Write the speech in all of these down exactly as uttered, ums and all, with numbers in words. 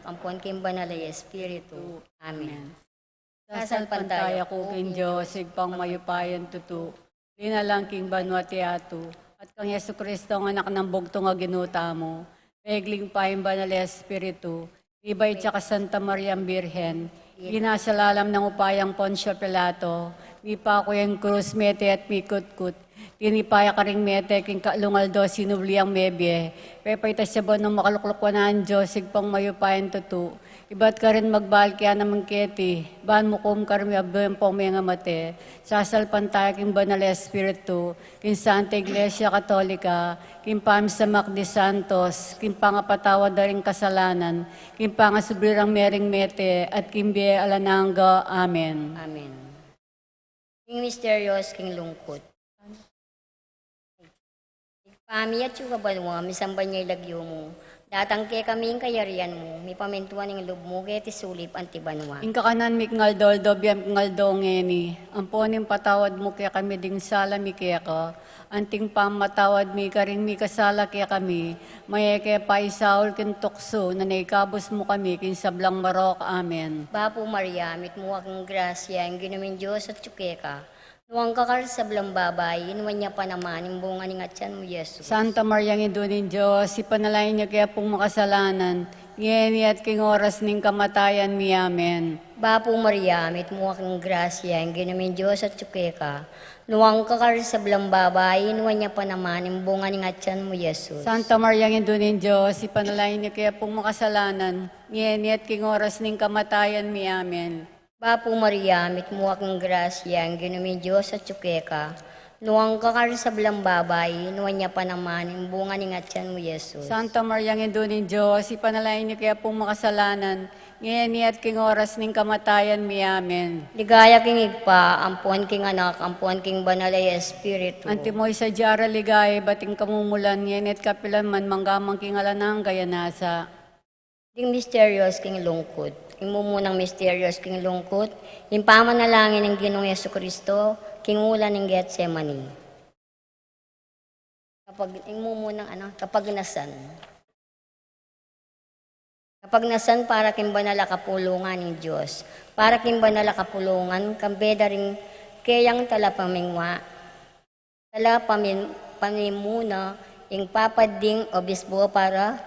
ampon king Banal a Espiritu. Amen. Sasalpantaya ku king Dios, Ibpang mayupayang tutu, linalang king banua at yatu, at kang Jesucristo, ang Anak nang bugtung a Ginu tamu, pegling pa ing Banal a Espiritu, mibait ya kang Santa Mariang Birhen, ginasa lalam ning upayang Poncio Pilato, mipaku ya king krus, mete at mikutkut, tinipa ya karing mete, king katlung aldo sinubli yang mebie, pepaitas ya banua, makalukluk wanan Dios, Ibpang mayupayang tutu, ibat karin magbalik ya naman keti, ban mukum karing mabie ampong mengamate, sasalpantaya king Banal a Espiritu, king Santa Iglesia Katolika, king pamisamak di santos, king pangapatawad da ring kasalanan, king pangasubli rang mering mete, at king bie alang angga. Amen. Amen. Ing misterios king lungkut. Ibpa mi, atsu ka banua, misamban ya ing lagyu mu. Datang kekami ing kayarian mu, mipamintuan ing lub mu keti sulip anti banua. Ing kakanan mi king aldo-aldo, ibie mi king aldo ngeni. Ampon ipatawad mu kekami ding sala mi keka, anting pamamatawad mi karing mikasala kekami. Manga e ke paisaul king tuksu, nune ikabus mu kami king sablang marok. Amen. Bapu Maria, mitmu ka king grasya, ing Ginu ming Dios atsu keka. Nuan ka karing sablang babai, nuan ya pa naman ing bunga ning atian mu, Jesus. Santa Maria, Indu ning Dios, ipanalangin ya kami pung makasalanan, ngeni at king oras ning kamatayan mi. Amen. Bapu Maria, mitmu ka king grasya, ing Ginu ming Dios atsu keka. Nuan ka karing sablang babai, nuan ya pa naman ing bunga ning atian mu, Jesus. Santa Maria, Indu ning Dios, ipanalangin ya kami pung makasalanan, ngeni at king oras ning kamatayan mi. Amen. Bapu Maria, mitmu ka king grasya, ing Ginu ming Dios atsu keka. Nuan ka karing sablang babai, nuan ya pa naman ing bunga ning atian mu, Jesus. Santa Maria, Indu ning Dios, ipanalangin ya kami pung makasalanan, ngeni at king oras ning kamatayan mi. Amen. Ligaya king Ibpa, ampon king Anak, ampon king Banal a Espiritu. Antimo ing sadya rang ligaya ibat king kamumulan, ngeni at kapilan man, mangga man king alang angga. Nasa. Ding misterios king lungkut. Ing mumunang misterios king lungkut, ing pamanalangin ning Ginung Jesucristo king ulan ning Getsemani. Kapag, ing mumunang, ano, kapagnasan. Kapagnasan para king banal a kapulungan ning Dios. Para king banal a kapulungan, kambe da ring keyang talapamingwa, tala pamin-, pamimuna, ing papa, ding obispo, para,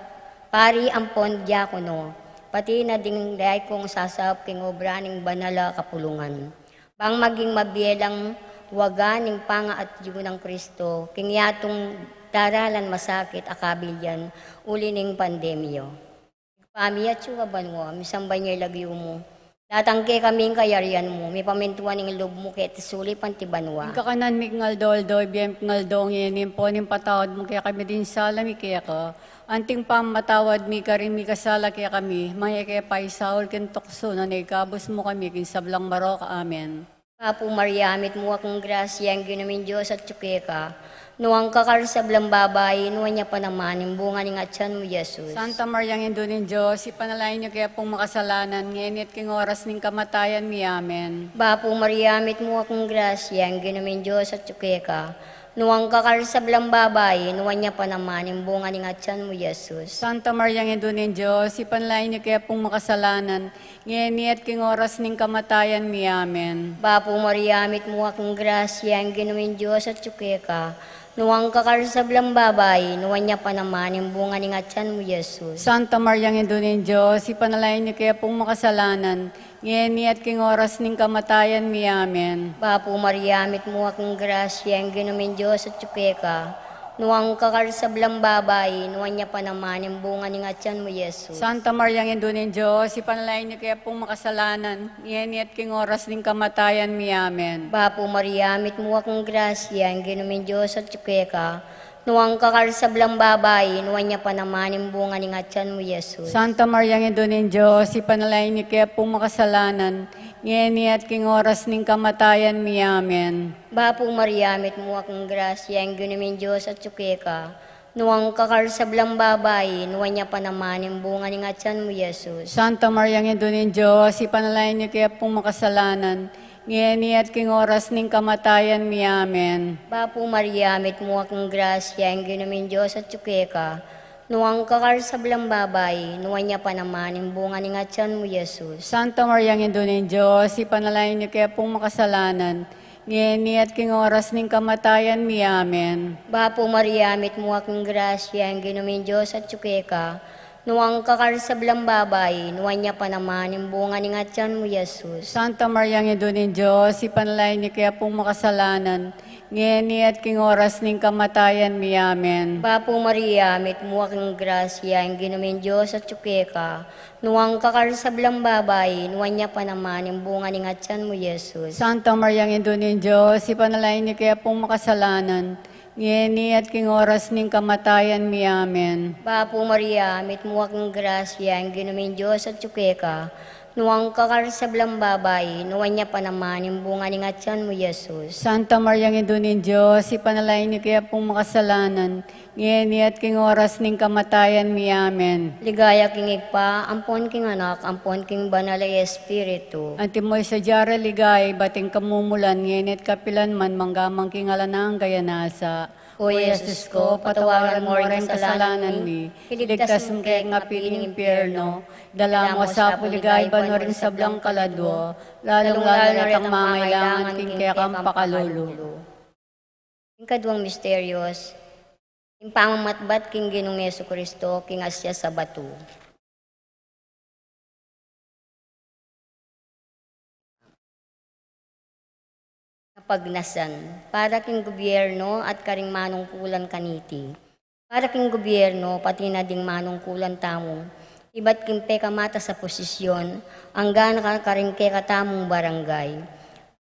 pari ampon diakono, pati na ding laikong sasaup king obra ning banal a kapulungan. Bang maging mabie lang waga ning pangaatyu nang Kristo king yatung daralan masakit a kabilyan uli ning pandemya. Ibpa mi, atsu ka banua, misamban ya ing lagyu mu. Datang kekami ing kayarian mu, mipamintuan ing lub mu keti sulip anti banua. Ing kakanan mi king aldo-aldo, ibie mi king aldo ngeni, ampon ipatawad mu kekami ding sala mi keka, anting pamamatawad mi karing mikasala kekami, manga e ke paisaul king tuksu, nune ikabus mu kami king sablang marok. Amen. Bapu Maria, mitmu ka king grasya, ing Ginu ming Dios atsu keka. Nuan ka karing sablang babai, nuan ya pa naman ing bunga ning atian mu, Jesus. Santa Maria, Indu ning Dios, ipanalangin ya kami pung makasalanan, ngeni at king oras ning kamatayan mi. Amen. Bapu Maria, mitmu ka king grasya, ing Ginu ming Dios atsu keka. Nuan ka karing sablang babai, nuan ya pa naman ing bunga ning atian mu, Jesus. Santa Maria, Indu ning Dios, ipanalangin ya kami pung makasalanan, ngeni at king oras ning kamatayan mi. Amen. Bapu Maria, mitmu ka king grasya, ing Ginu ming Dios atsu keka. Nuan ka karing sablang babai, nuan ya pa naman ing bunga ning atian mu, Jesus. Santa Maria, Indu ning Dios, ipanalangin ya kami pung makasalanan, ngeni at king oras ning kamatayan mi. Amen. Bapu Maria, mitmu ka king grasya, ing Ginu ming Dios atsu keka. Nuan ka karing sablang babai, nuan ya pa naman ing bunga ning atian mu, Jesus. Santa Maria, Indu ning Dios, ipanalangin ya kami pung makasalanan, ngeni at king oras ning kamatayan mi. Amen. Bapu Maria, mitmu ka king grasya, ing Ginu ming Dios atsu keka. Nuan ka karing sablang babai, nuan ya pa naman ing bunga ning atian mu, Jesus. Santa Maria, Indu ning Dios, ipanalangin ya kami pung makasalanan, ngeni at king oras ning kamatayan mi. Amen. Bapu Maria, mitmu ka king grasya, ing Ginu ming Dios atsu keka. Nuan ka karing sablang babai, nuan ya pa naman ing bunga ning atian mu, Jesus. Santa Maria, Indu ning Dios, ipanalangin ya kami pung makasalanan, ngeni at king oras ning kamatayan mi. Amen. Bapu Maria, mitmu ka king grasya, ing Ginu ming Dios atsu keka. Nuan ka karing sablang babai, nuan ya pa naman ing bunga ning atian mu, Jesus. Santa Maria, Indu ning Dios, ipanalangin yu kami pung makasalanan, ngeni at king oras ning kamatayan mi. Amen. Bapu Maria, mitmu ka king grasya, ing Ginung Dios atyu keka. Nuan ka karing sablang babai, nuan ya pa naman ing bunga ning atian mu, Jesus. Santa Maria, Indu ning Dios, ipanalangin yu kami pung makasalanan, ngeni at king oras ning kamatayan mi. Amen. Bapu Maria, mitmu ka king grasya, ing Ginung Dios atyu keka. Nuan ka karing sablang babai, nuan ya pa naman ing bunga ning atian mu, Jesus. Santa Maria, Indu ning Dios, ipanalangin yu kami pung makasalanan, ngeni at king oras ning kamatayan mi. Amen. Bapu Maria, mitmu ka king grasya, ing Ginung Dios atyu keka. Nuan ka karing sablang babai, nuan ya pa naman ing bunga ning atian mu, Jesus. Santa Maria, Indu ning Dios, ipanalangin yu kami pung makasalanan, ngeni at king oras ning kamatayan mi. Amen. Ligaya king Ibpa, ampon king Anak, ampon king Banal a Espiritu. Antimo ing sadya rang ligaya ibat king kamumulan, ngeni at kapilan man, mangga man king alang angga. Nasa. O Jesus ko, patawaran mu ring kasalanan mi, iligtas mu kami king api ning impyerno, idala mu sa pu king ligaya banua ring sablang kaladua, lalung-lalu na retang mangailangan king kekang pakalulu. Ing kaduang misteryos, ing pamamatbat king Ginung Jesucristo king asias a batu. Kapagnasan para king gobyerno at karing manungkulan kaniti. Para king gobyerno, pati na ding manungkulan tamu, ibat king pekamatas a posisyon, angga na ka-, karing kekatamung barangay.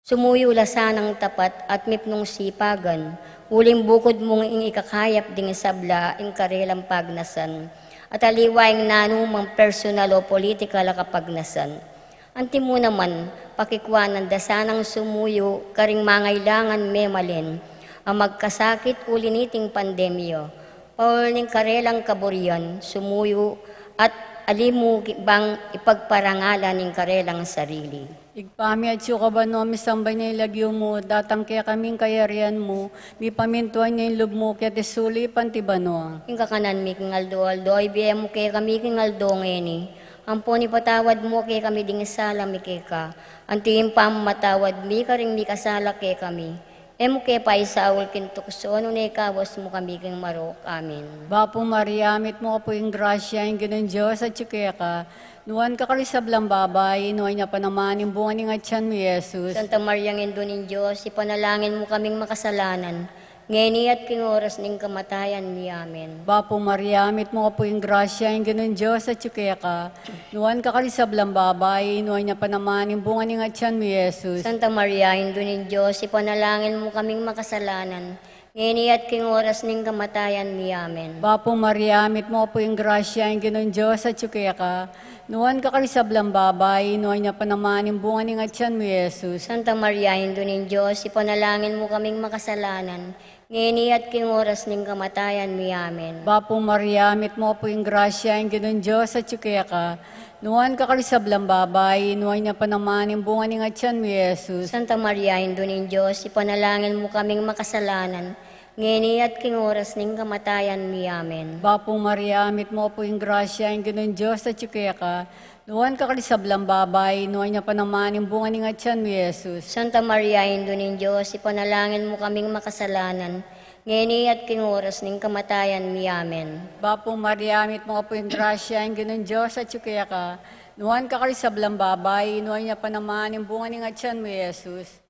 Sumuyu la sanang tapat at mipnung sipagan, uling bukud mung ing ikakayap ding sabla ing karelang pagnasan, at aliwa ing nanumang personal o politikal a kapagnasan. Antimo naman, pakikuanan da sanang sumuyu karing mangailangan memalen a magkasakit uli niting pandemya, paul ning karelang kaburian, sumuyu at alimu bang ipagparangalan ing karelang sarili. Ibpa mi atsu ka banua, misamban ya ing lagyu mu, datang kekami ing kayarian mu, mipamintuan ya ing lub mu keti sulip anti banua. Ing kakanan mi king aldo-aldo ibie mu kekami king aldo ngeni. Ampon ipatawad mu kekami ding sala mi keka, anti ing pamamatawad mi karing mikasala kekami. E mu ke paisaul king tuksu, nune ikawas mu kami king marok. Amen. Bapu Maria, mitmu ka pu king grasya, ing Ginung Dios atyu keka. Nuan ka karing sablang babai, nuan ya pa naman ing bunga ning atyan mu, Jesus. Santa Maria, Indu ning Dios, ipanalangin mu kaming makasalanan, ngeni at king oras ning kamatayan mi. Amen. Bapu Maria, mitmu ka pu king grasya, ing Ginung Dios atyu keka. Nuan ka karing sablang babai, nuan ya pa naman ing bunga ning atyan mu, Jesus. Santa Maria, Indu ning Dios, ipanalangin mu kaming makasalanan, ngeni at king oras ning kamatayan mi. Amen. Bapu Maria, mitmu ka pu king grasya, ing Ginung Dios atyu keka. Nuan ka karing sablang babai, nuan ya pa naman ing bunga ning atyan mu, Jesus. Santa Maria, Indu ning Dios, ipanalangin mu kaming makasalanan, ngeni at king oras ning kamatayan mi. Amen. Bapu Maria, mitmu ka pu king grasya, ing Ginung Dios atyu keka. Nuan ka karing sablang babai, nuan ya pa naman ing bunga ning atyan mu, Jesus. Santa Maria, Indu ning Dios, ipanalangin mu kaming makasalanan, ngeni at king oras ning kamatayan mi. Amen. Bapu Maria, mitmu ka pu king grasya, ing Ginung Dios atyu keka. Nuan ka karing sablang babai, nuan ya pa naman ing bunga ning atyan mu, Jesus. Santa Maria, Indu ning Dios, ipanalangin mu kaming makasalanan, ngeni at king oras ning kamatayan mi. Amen. Bapu Maria, mitmu ka pu king grasya, ing Ginung Dios atyu keka. Nuan ka karing sablang babai, nuan ya pa naman ing bunga ning atyan mu, Jesus.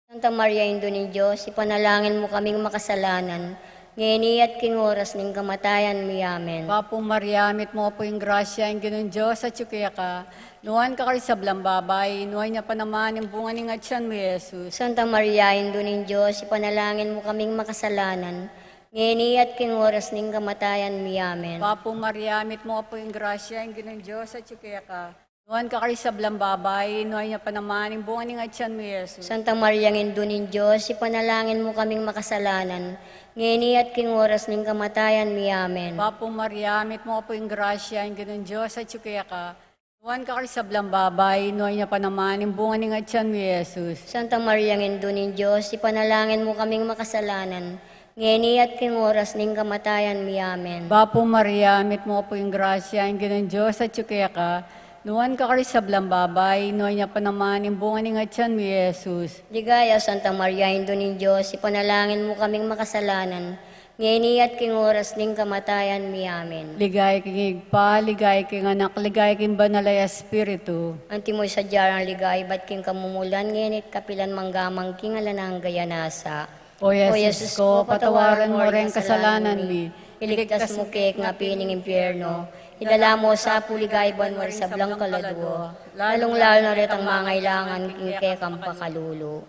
Santa Maria, Indu ning Dios, ipanalangin mu kaming makasalanan, ngeni at king oras ning kamatayan mi. Amen. Bapu Maria, mitmu ka pu king grasya, ing Ginung Dios atyu keka. Nuan ka karing sablang babai, nuan ya pa naman ing bunga ning atyan mu, Jesus. Santa Maria, Indu ning Dios, ipanalangin mu kaming makasalanan, ngeni at king oras ning kamatayan mi. Amen. Bapu Maria, mitmu ka pu king grasya, ing Ginung Dios atyu keka. Nuan ka karing sablang babai, nuan ya pa naman ing bunga ning atyan mu, Jesus. Santa Maria, Indu ning Dios, ipanalangin mu kaming makasalanan, ngeni at king oras ning kamatayan mi. Amen. Bapu Maria, mitmu ka pu king grasya, ing Ginung Dios atyu keka. Nuan ka karing sablang babai, nuan ya pa naman ing bunga ning atyan mu, Jesus. Santa Maria, Indu ning Dios, ipanalangin mu kaming makasalanan, ngeni at king oras ning kamatayan mi. Amen. Bapu Maria, mitmu ka pu king grasya, ing Ginung Dios atyu keka, nuan ka karing sablang babai, nuan ya pa naman ing bunga ning atyan mu, Jesus. Ligaya, Santa Maria, Indu ning Dios, ipanalangin mu kaming makasalanan, ngeni at king oras ning kamatayan mi. Amen. Ligaya king Ibpa, ligaya king Anak, ligaya king Banal a Espiritu. Antimo ing sadya nang ligaya ibat king kamumulan, ngeni at kapilan man, angga man king alang angga. Amen. O Jesus ko, patawaran mu reng kasalanan mi, iligtas mu kami king api ning impyerno, idala mu sa pu king banua ring sablang kaladua, lalung-lalu na retang mangailangan king kekang pakalulu.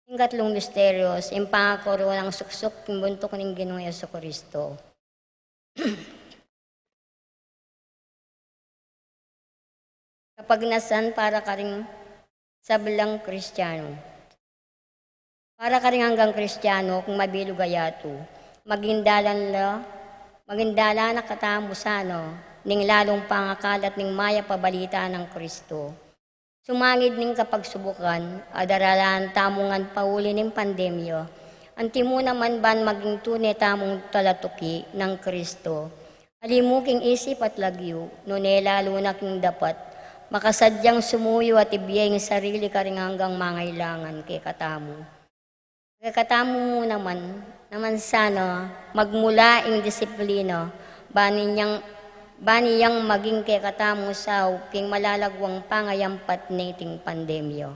Ing katlung misteryo, ing pangakorona nang suksuk king buntuk ning Ginung Jesucristo. Kapagnasan para karing sablang Kristiano. Para karing anggang Kristiano, kung mabilug a yatu, maging dalan la, maging dalan na katamu sana ning lalung pangakalat ning mayap a balita nang Kristo. Sumangid ning kapagsubukan a daralan tamu ngan pauli ning pandemya, antimo naman ban maging tune tamung talatuki nang Kristo. Ali mu king isip at lagyu, nune lalu na king dapat, makasadyang sumuyu at ibie ing sarili karing anggang mangailangan kekatamu. Kekatamu mu naman, naman sana, magmula ing disiplina, ban inyang, ban iyang maging kekatamu saup king malalaguang pangayampat niting pandemya.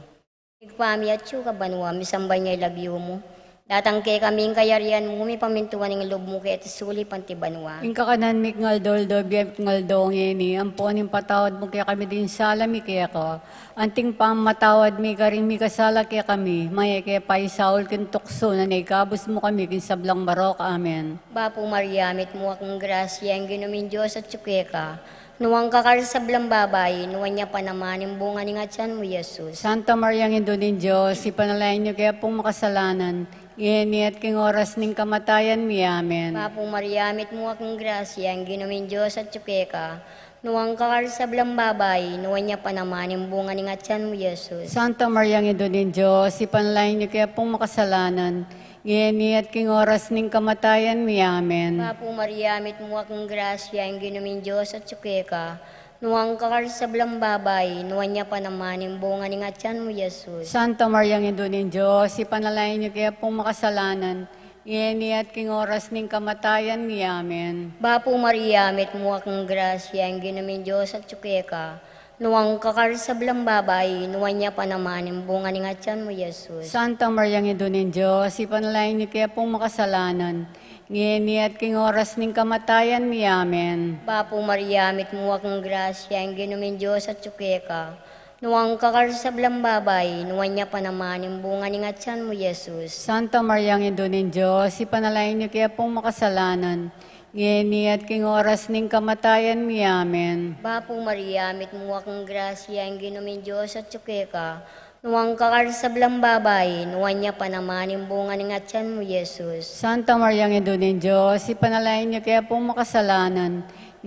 Ibpa mi atsu ka banua, misamban ya ing lagyu mu. Datang kekami ing kayarian mu, mipamintuan ing lub mu keti sulip anti banua. Ing kakanan mi king aldo-aldo, ibie mi king aldo ngeni, ampon ipatawad mu kekami ding sala mi keka, anting pamamatawad mi karing mikasala kekami, manga e ke paisaul king tuksu, nune ikabus mu kami king sablang marok. Amen. Bapu Maria, mitmu ka king grasya, ing Ginung Dios atyu keka, nuan ka karing sablang babai, nuan ya pa naman ing bunga ning atyan mu, Jesus. Santa Maria, Indu ning Dios, ipanalangin yu kami pung makasalanan, ngeni at king oras ning kamatayan mi. Amen. Bapu Maria, mitmu ka king grasya, ing Ginung Dios atyu keka, nuan ka karing sablang babai, nuan ya pa naman ing bunga ning atyan mu, Jesus. Santa Maria, Indu ning Dios, ipanalangin yu kami pung makasalanan, ngeni at king oras ning kamatayan mi. Amen. Bapu Maria, mitmu ka king grasya, ing Ginung Dios atyu keka, nuan ka karing sablang babai, nuan ya pa naman ing bunga ning atyan mu, Jesus. Santa Maria, Indu ning Dios, ipanalangin yu kami pung makasalanan, ngeni at king oras ning kamatayan mi. Amen. Bapu Maria, mitmu ka king grasya, ing Ginung Dios atyu keka, nuan ka karing sablang babai, nuan ya pa naman ing bunga ning atyan mu, Jesus. Santa Maria, Indu ning Dios, ipanalangin yu kami pung makasalanan, ngeni at king oras ning kamatayan mi. Amen. Bapu Maria, mitmu ka king grasya, ing Ginung Dios atyu keka, nuan ka karing sablang babai, nuan ya pa naman ing bunga ning atyan mu, Jesus. Santa Maria, Indu ning Dios, ipanalangin yu kami pung makasalanan, ngeni at king oras ning kamatayan mi. Amen. Bapu Maria, mitmu ka king grasya, ing Ginung Dios atyu keka, nuan ka karing sablang babai, nuan ya pa naman ing bunga ning atyan mu, Jesus. Santa Maria, Indu ning Dios, ipanalangin yu kami pung makasalanan,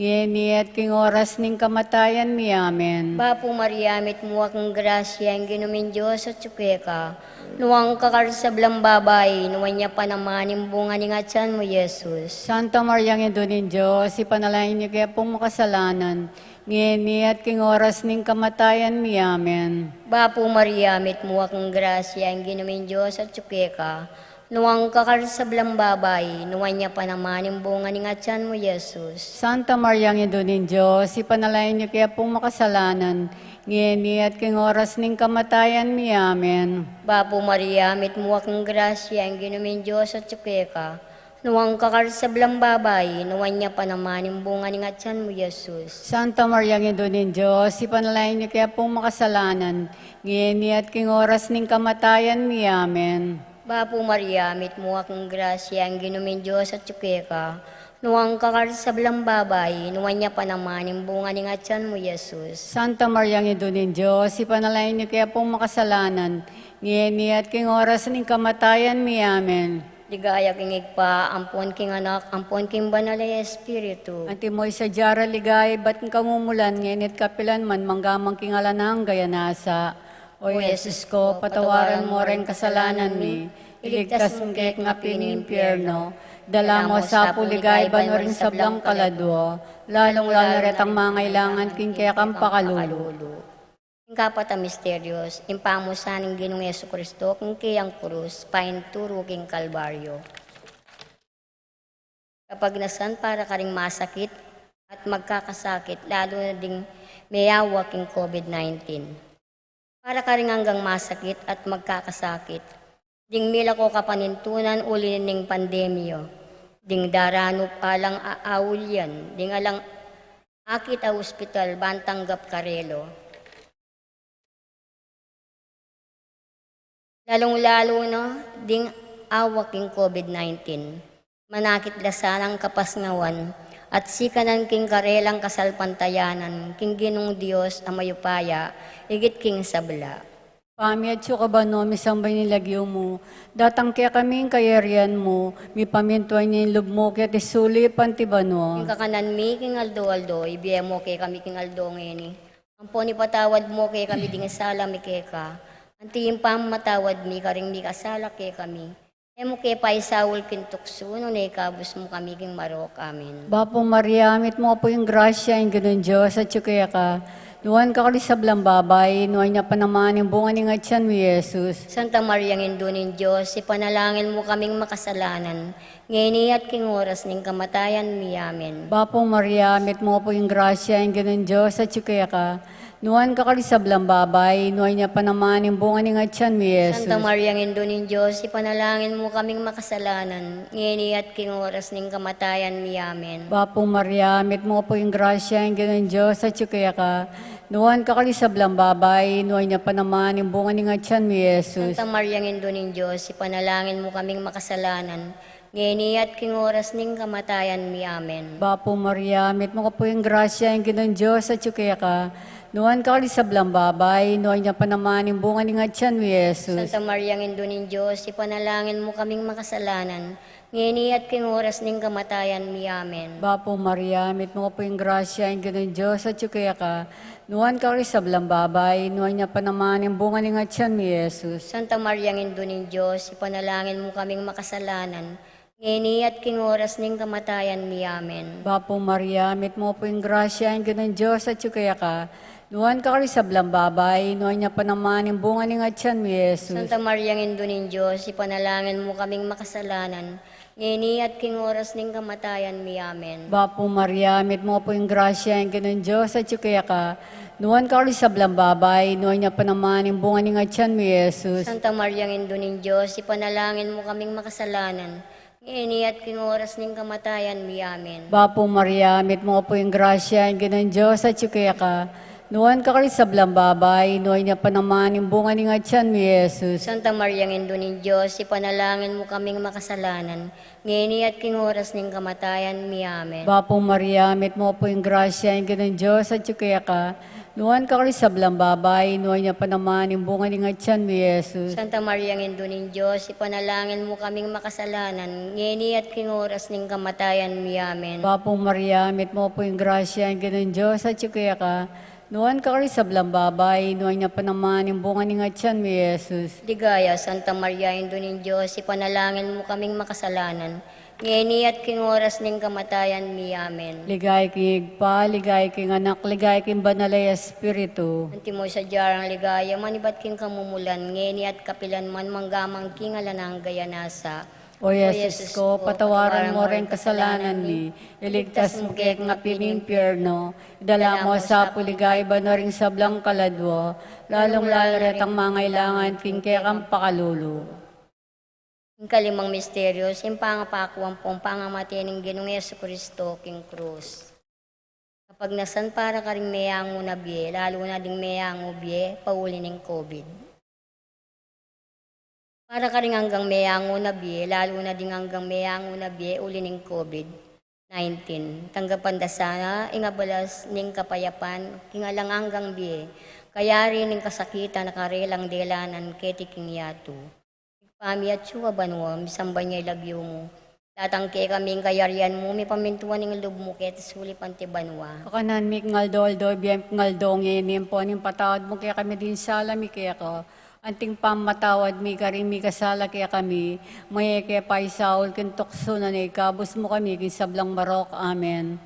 ngeni at king oras ning kamatayan mi. Amen. Bapu Maria, mitmu ka king grasya, ing Ginung Dios atyu keka, nuan ka karing sablang babai, nuan ya pa naman ing bunga ning atyan mu, Jesus. Santa Maria, Indu ning Dios, ipanalangin yu kami pung makasalanan, ngeni at king oras ning kamatayan mi. Amen. Bapu Maria, mitmu ka king grasya, ing Ginung Dios atyu keka, nuan ka karing sablang babai, nuan ya pa naman ing bunga ning atyan mu, Jesus. Santa Maria, Indu ning Dios, ipanalangin yu kami pung makasalanan, ngeni at king oras ning kamatayan mi. Amen. Bapu Maria, mitmu ka king grasya, ing Ginung Dios atyu keka, nuan ka karing sablang babai, nuan ya pa naman ing bunga ning atyan mu, Jesus. Santa Maria, Indu ning Dios, ipanalangin yu kami pung makasalanan, ngeni at king oras ning kamatayan mi. Amen. Bapu Maria, mitmu ka king grasya, ing Ginung Dios atyu keka, nuan ka karing sablang babai, nuan ya pa naman ing bunga ning atyan mu, Jesus. Santa Maria, Indu ning Dios, ipanalangin yu kami pung makasalanan, ngeni at king oras ning kamatayan mi. Amen. Ligaya king Ibpa, ampon king Anak, ampon king Banal a Espiritu. Antimo ing sadya nang ligaya ibat king kamumulan, ngeni at kapilan man, angga man king alang angga. Amen. O Jesus ko, patawaran mu reng kasalanan mi, Iligtas mu kami king api ning impyerno, dala mu sa pu king ligaya banua ring sablang kaladua, lalung-lalu retang mangailangan king kekang pakalulu. Ing kapat a misteryos, ing pamusan ning Ginung Jesucristo king keyang krus, painturu king Kalbaryo. Kapagnasan para karing masakit at magkakasakit, lalu na ding meyawa king COVID nineteen. Para karing anggang masakit at magkakasakit, ding milako kapanintunan uli ning pandemya, ding daranup alang aaulian, ding alang akit a ospital ban tanggap karela. Lalung-lalu na ding awak king COVID nineteen. Manakit la sanang kapasnawan at sikanan king karelang kasalpantayanan king Ginung Dios a mayupaya, igit king sabla. Ibpa mi atsu ka banua, misamban ya ing lagyu mu, datang kekami ing kayarian mu, mipamintuan ya ing lub mu keti sulip anti banua. Ing kakanan mi king aldo-aldo, ibie mu kekami king aldo ngeni. Ampon ipatawad mu kekami ding sala mi keka, anti ing pamamatawad mi karing mikasala kekami. E mu ke paisaul king tuksu, nune ikabus mu kami king marok. Amen. Bapu Maria, mitmu ka pu king grasya, ing Ginung Dios atsu keka. Nuan ka karing sablang babai, nuan ya pa naman ing bunga ning atian mu, i Jesus. Santa Maria, Indu ning Dios, ipanalangin mu kaming makasalanan, ngeni at king oras ning kamatayan mi. Amen. Bapu Maria, mitmu ka pu king grasya, ing Ginung Dios atsu keka. Nuan ka karing sablang babai, nuan ya pa naman ing bunga ning atian mu, i Jesus. Santa Maria, Indu ning Dios, ipanalangin mu kaming makasalanan, ngeni at king oras ning kamatayan mi. Amen. Bapu Maria, mitmu ka pu king grasya, ing Ginung Dios atsu keka. Nuan ka karing sablang babai, nuan ya pa naman ing bunga ning atian mu, i Jesus. Santa Maria, Indu ning Dios, ipanalangin mu kaming makasalanan, ngeni at king oras ning kamatayan mi. Amen. Bapu Maria, mitmu ka pu king grasya, ing Ginung Dios atsu keka. Nuan ka karing sablang babai, nuan ya pa naman ing bunga ning atian mu, i Jesus. Santa Maria, Indu ning Dios, ipanalangin mu kaming makasalanan, ngeni at king oras ning kamatayan mi. Amen. Bapu Maria, mitmu ka pu king grasya, ing Ginung Dios atsu keka. Nuan ka karing sablang babai, nuan ya pa naman ing bunga ning atian mu, i Jesus. Santa Maria, Indu ning Dios, ipanalangin mu kaming makasalanan, ngeni at king oras ning kamatayan mi. Amen. Bapu Maria, mitmu ka pu king grasya, ing Ginung Dios atsu keka. Nuan ka karing sablang babai, nuan ya pa naman ing bunga ning atian mu, i Jesus. Santa Maria, Indu ning Dios, ipanalangin mu kaming makasalanan, ngeni at king oras ning kamatayan mi. Amen. Bapu Maria, mitmu ka pu king grasya, ing Ginung Dios atsu keka. Nuan ka karing sablang babai, nuan ya pa naman ing bunga ning atian mu, i Jesus. Santa Maria, Indu ning Dios, ipanalangin mu kaming makasalanan, ngeni at king oras ning kamatayan mi. Amen. Bapu Maria, mitmu ka pu king grasya, ing Ginung Dios atsu keka. Nuan ka karing sablang babai, nuan ya pa naman ing bunga ning atian mu, i Jesus. Santa Maria, Indu ning Dios, ipanalangin mu kaming makasalanan, ngeni at king oras ning kamatayan mi. Amen. Bapu Maria, mitmu ka pu king grasya, ing Ginung Dios atsu keka. Nuan ka karing sablang babai, nuan ya pa naman ing bunga ning atian mu, i Jesus. Santa Maria, Indu ning Dios, ipanalangin mu kaming makasalanan, ngeni at king oras ning kamatayan mi. Amen. Bapu Maria, mitmu ka pu king grasya, ing Ginung Dios atsu keka. Nuan ka karing sablang babai, nuan ya pa naman ing bunga ning atian mu, i Jesus. Ligaya, Santa Maria, Indu ning Dios, ipanalangin mu kaming makasalanan, ngeni at king oras ning kamatayan mi. Amen. Ligaya king Ibpa, ligaya king Anak, ligaya king Banal a Espiritu. Antimo sadya rang ligaya, manibat king kamumulan, ngeni at kapilan man, mangga man king alang angga. Amen. O Jesus ko, patawaran mu reng kasalanan mi, iligtas mu ke king api ning impyerno, idala mu sa pu king ligaya banua ring sablang kaladua, lalung-lalu retang mangailangan king kekang pakalulu. Ing kalimang misteryo, ing pangapaku ampong pangamate ning Ginung Jesucristo king krus. Kapagnasan para karing meyangu na bie, lalu na ding meyangu bie pauli ning COVID. Para karing anggang meyangu na bie, lalu na ding anggang meyangu na bie uli ning COVID nineteen. Tanggapan da sana ing abalas ning kapayapan king alang anggang bie, kayari ning kasakitan a karelang delanan keti king yatu. Ibpa mi atsu ka banua, misamban ya ing lagyu mu. Datang kekami ing kayarian mu, mipamintuan ing lub mu keti sulip anti banua. Kakanan mi king aldo-aldo, ibie mu king aldo ngeni, ampon ipatawad mu kekami ding sala mi keka, Anting pamatawad mi karing mikasala kekami, manga e ke paisaul king tuksu, nune ikabus mu kami king sablang marok. Amen.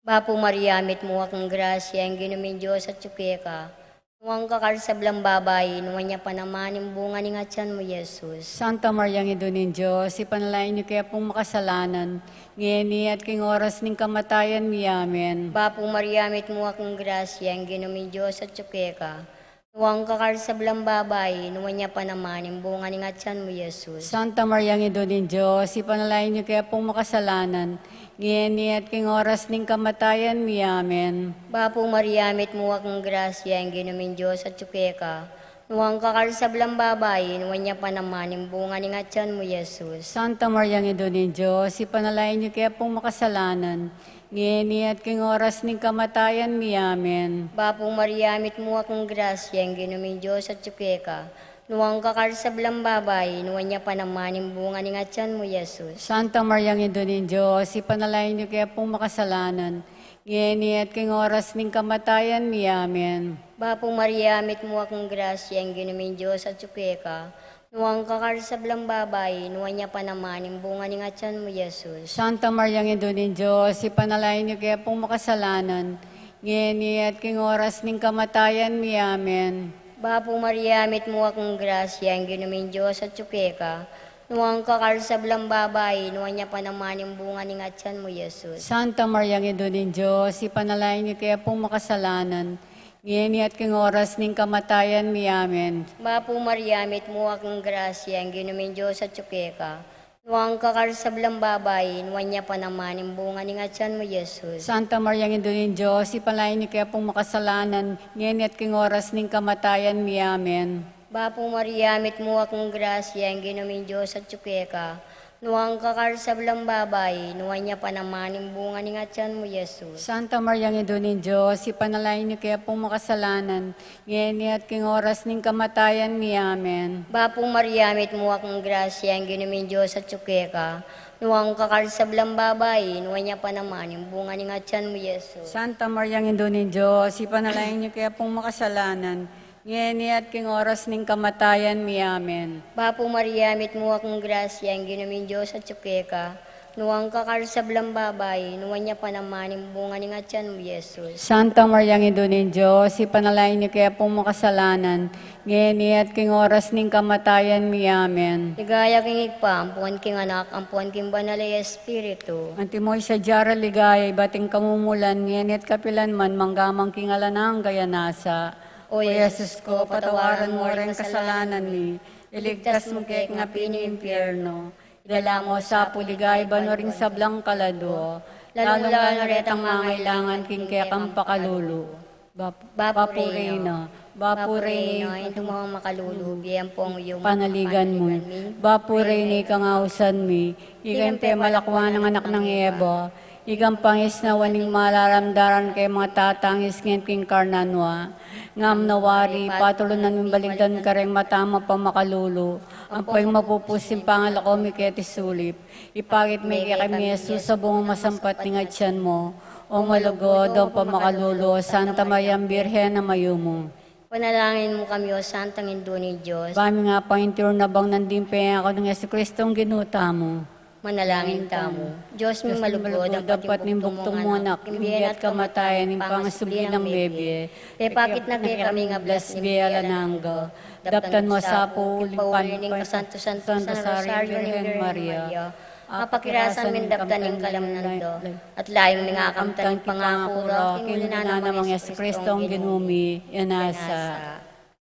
Bapu Maria, mitmu ka king grasya, ing Ginung Dios atyu keka. Nuan ka karing sablang babai, nuan ya pa naman ing bunga ning atian mu, Jesus. Santa Maria, Indu ning Dios, ipanalangin yu kami pung makasalanan, ngeni at king oras ning kamatayan mi. Amen. Bapu Maria, mitmu ka king grasya, ing Ginung Dios atyu keka. Nuan ka karing sablang babai, nuan ya pa naman ing bunga ning atian mu, Jesus. Santa Maria, Indu ning Dios, ipanalangin yu kami pung makasalanan, ngeni at king oras ning kamatayan mi. Amen. Bapu Maria, mitmu ka king grasya, ing Ginung Dios atyu keka. Nuan ka karing sablang babai, nuan ya pa naman ing bunga ning atian mu, Jesus. Santa Maria, Indu ning Dios, ipanalangin yu kami pung makasalanan, ngeni at king oras ning kamatayan mi. Amen. Bapu Maria, mitmu ka king grasya, ing Ginung Dios atyu keka. Nuan ka karing sablang babai, nuan ya pa naman ing bunga ning atian mu, Jesus. Santa Maria, Indu ning Dios, ipanalangin yu kami pung makasalanan, ngeni at king oras ning kamatayan mi. Amen. Bapu Maria, mitmu ka king grasya, ing Ginung Dios atyu keka. Nuan ka karing sablang babai, nuan ya pa naman ing bunga ning atian mu, Jesus. Santa Maria, Indu ning Dios, ipanalangin yu kami pung makasalanan, ngeni at king oras ning kamatayan mi. Amen. Bapu Maria, mitmu ka king grasya, ing Ginung Dios atyu keka. Nuan ka karing sablang babai, nuan ya pa naman ing bunga ning atian mu, Jesus. Santa Maria, Indu ning Dios, ipanalangin yu kami pung makasalanan, ngeni at king oras ning kamatayan mi. Amen. Bapu Maria, mitmu ka king grasya, ing Ginung Dios atyu keka. Nuan ka karing sablang babai, nuan ya pa naman ing bunga ning atian mu, Jesus. Santa Maria, Indu ning Dios, ipanalangin yu kami pung makasalanan, ngeni at king oras ning kamatayan mi. Amen. Bapu Maria, mitmu ka king grasya, ing Ginung Dios atyu keka. Nuan ka karing sablang babai, nuan ya pa naman ing bunga ning atian mu, Jesus. Santa Maria, Indu ning Dios, ipanalangin yu kami pung makasalanan, ngeni at king oras ning kamatayan mi. Amen. Bapu Maria, mitmu ka king grasya, ing Ginung Dios atyu keka. Nuan ka karing sablang babai, nuan ya pa naman ing bunga ning atian mu, Jesus. Santa Maria, Indu ning Dios, ipanalangin yu kami pung makasalanan, ngeni at king oras ning kamatayan mi. Amen. Bapu Maria, mitmu ka king grasya, ing Ginung Dios atyu keka. Nuan ka karing sablang babai, nuan ya pa naman ing bunga ning atian mu, Jesus. Santa Maria, Indu ning Dios, ipanalangin yu kami pung makasalanan, ngeni at king oras ning kamatayan mi. Amen. Ligaya king Ibpa, ampon king Anak, ampon king Banal a Espiritu. Antimo ing sadya rang ligaya ibat king kamumulan, ngeni at kapilan man, mangga man king alang angga. Amen. O Jesus ko, patawaran mo ring kasalanan mi, iligtas mu kami king api ning impyerno, idala mu sa pu king ligaya banua ring sablang kaladua, lalung-lalu na retang mangailangan king kekang pakalulu. Bapu, Bapu Reyna, Bapu Reyna, ing tumawa king makalulu, bie ampong iyung panaligan mu. Bapu Reyna, ika ing ausan mi, ika ing pemalakuan nang anak nang Eva, ika ing pangisnawan ning malalam daran keng matatangis ngening karnan wa. Ngam na wari, patulunan ming baligdan kareng mata mu a pamakalulu, ampo ing mapupus ing pangalako mi keti sulip. Ipakit me kekami i Jesus a bungang masampat ning atian mu. O malugud, o pamakalulu, o Santa Maria, Birhen a mayumu. Panalangin mu kami, o Santang Indu ning Dios. Ba mi nga pangintiru na bang nandin pengaku nang Jesucristo ing Ginu tamu. Manalangin tamu. Dios mi malugud, ampat ning bugtung mung Anak, king bie na at kamatayan, ning pangasubli nang mebie, pepakit na kekami ing ablas ning bie alang angga. Daptan mu sa pu king pauli ning kasantu-santusan a Rosario ning Birhen Maria. Apakirasan ming daptan ing kalamnan da, at layun ming akamtan ing pangaku ra king lagyu nang Jesucristo ing Ginu mi. Amen.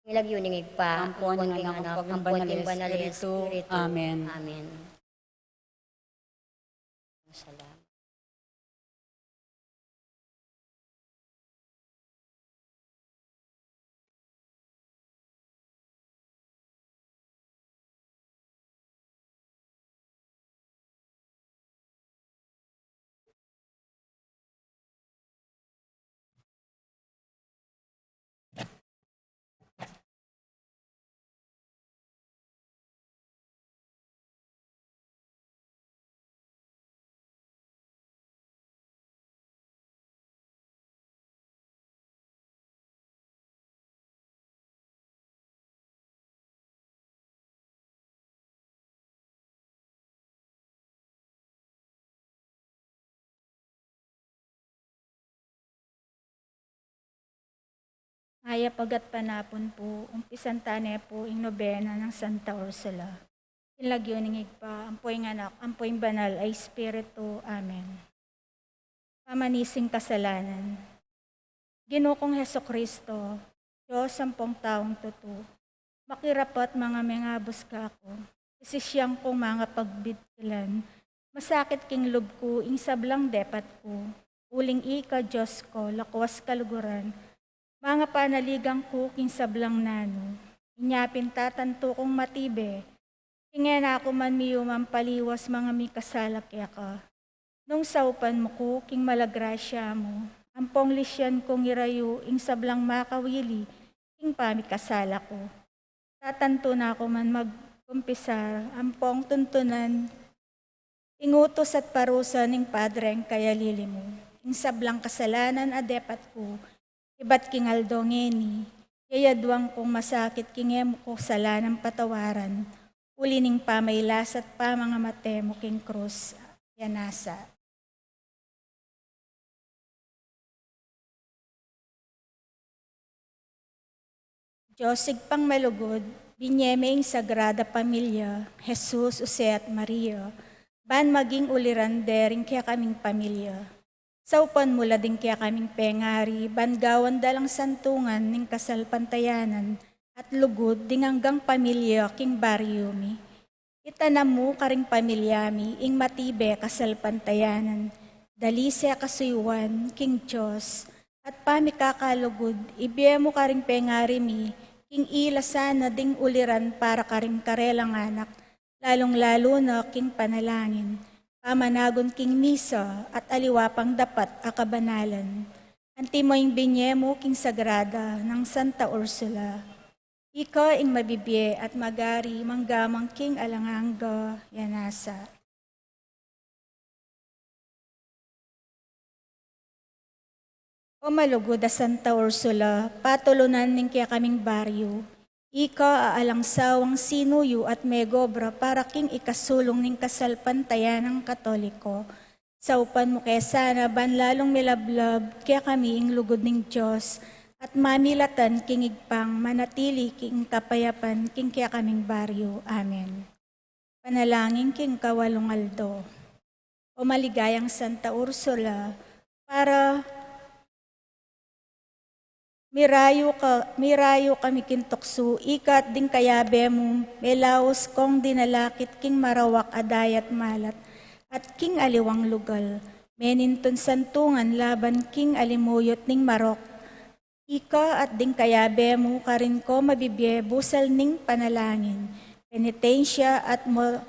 King lagyu ning Ibpa, ampon king Anak, ampon king Banal a Espiritu. Amen. Amen. Salamat. Mayap a gatpanapun pu, umpisan ta ne pu ing nobena nang Santa Ursula. King lagyu ning Ibpa, ampo ing Anak, ampo ing Banal a Espiritu. Amen. Pamanising kasalanan. Ginu kung Jesucristo, Dios ampong taung tutu, makirapat manga mengabus kaku, isisian kung manga pagbitkilan, masakit king lub ku ing sablang depat ku, uling ika Dios ku, lakwas kaluguran, manga panaligan ku king sablang nanu, inya pin tatantu kung matibe, king e na ku man miyumang paliwas manga mikasala keka. Nung saupan mu ku king mala grasya mu, ampong lisian kung irayu ing sablang makawili king pamikasala ku. Tatantu na ku man magkumpisar, ampong tuntunan ing utus at parusa ning Padreng kayalili mu. Ing sablang kasalanan a depat ku, ibat king aldo ngeni, yayaduan kung masakit king e mu ku kasalanan patawaran, uli ning pamailas at pamangamate mu king krus, ya nasa. Dios Ibpang malugud, binye me ing Sagrada Pamilya, Jesus, Jose at Maria, ban maging uliran de ring kekaming pamilya. Saupan mu la ding kekaming pengari, ban gawan da lang santungan ning kasalpantayanan at lugud ding anggang pamilya king baryu mi. Itanam mu karing pamilya mi ing matibe kasalpantayanan, dalise kasuyuan king Dios, at pamikakalugud ibie mu karing pengari mi king ila sana ding uliran para karing karelang anak, lalung-lalu na king panalangin, pamanagun king misa at aliwa pang dapat a kabanalan. Antimo ing binye mu king Sagrada nang Santa Ursula. Ika ing mabibie at magari manggaman king alang angga, ya nasa. O malugud a Santa Ursula, patulunan ning kekaming baryu, ika a alang sawang sinuyu at megobra para king ikasulung ning kasalpantayanang Katoliko. Saupan mu ke sana ban lalung milablab kekami ing lugud ning Dios at mamilatan king Ibpang manatili king kapayapan king kekaming baryu. Amen. Panalangin king kawalung aldo. O maligayang Santa Ursula, para mirayu ka, mirayu kami king tuksu, ika at ding kayabe mu, melaus kong dinalakit king marawak a dayat malat, at king aliwang lugal, menintun santungan laban king alimuyut ning marok. Ika at ding kayabe mu karin ko mabibie busal ning panalangin, penitensya at mo-,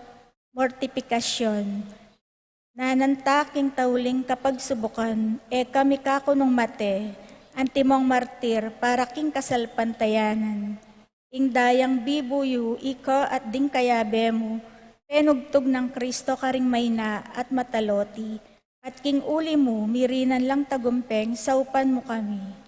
mortipikasyon. Nananta king tauling kapagsubukan, e kami kakunung mate, antimong martir para king kasalpantayanan. Ing dayang bibu yu, ika at ding kayabe mu, penugtug nang Kristo karing maina at mataloti, at king uli mu, mirinan lang tagumpeng saupan mu kami.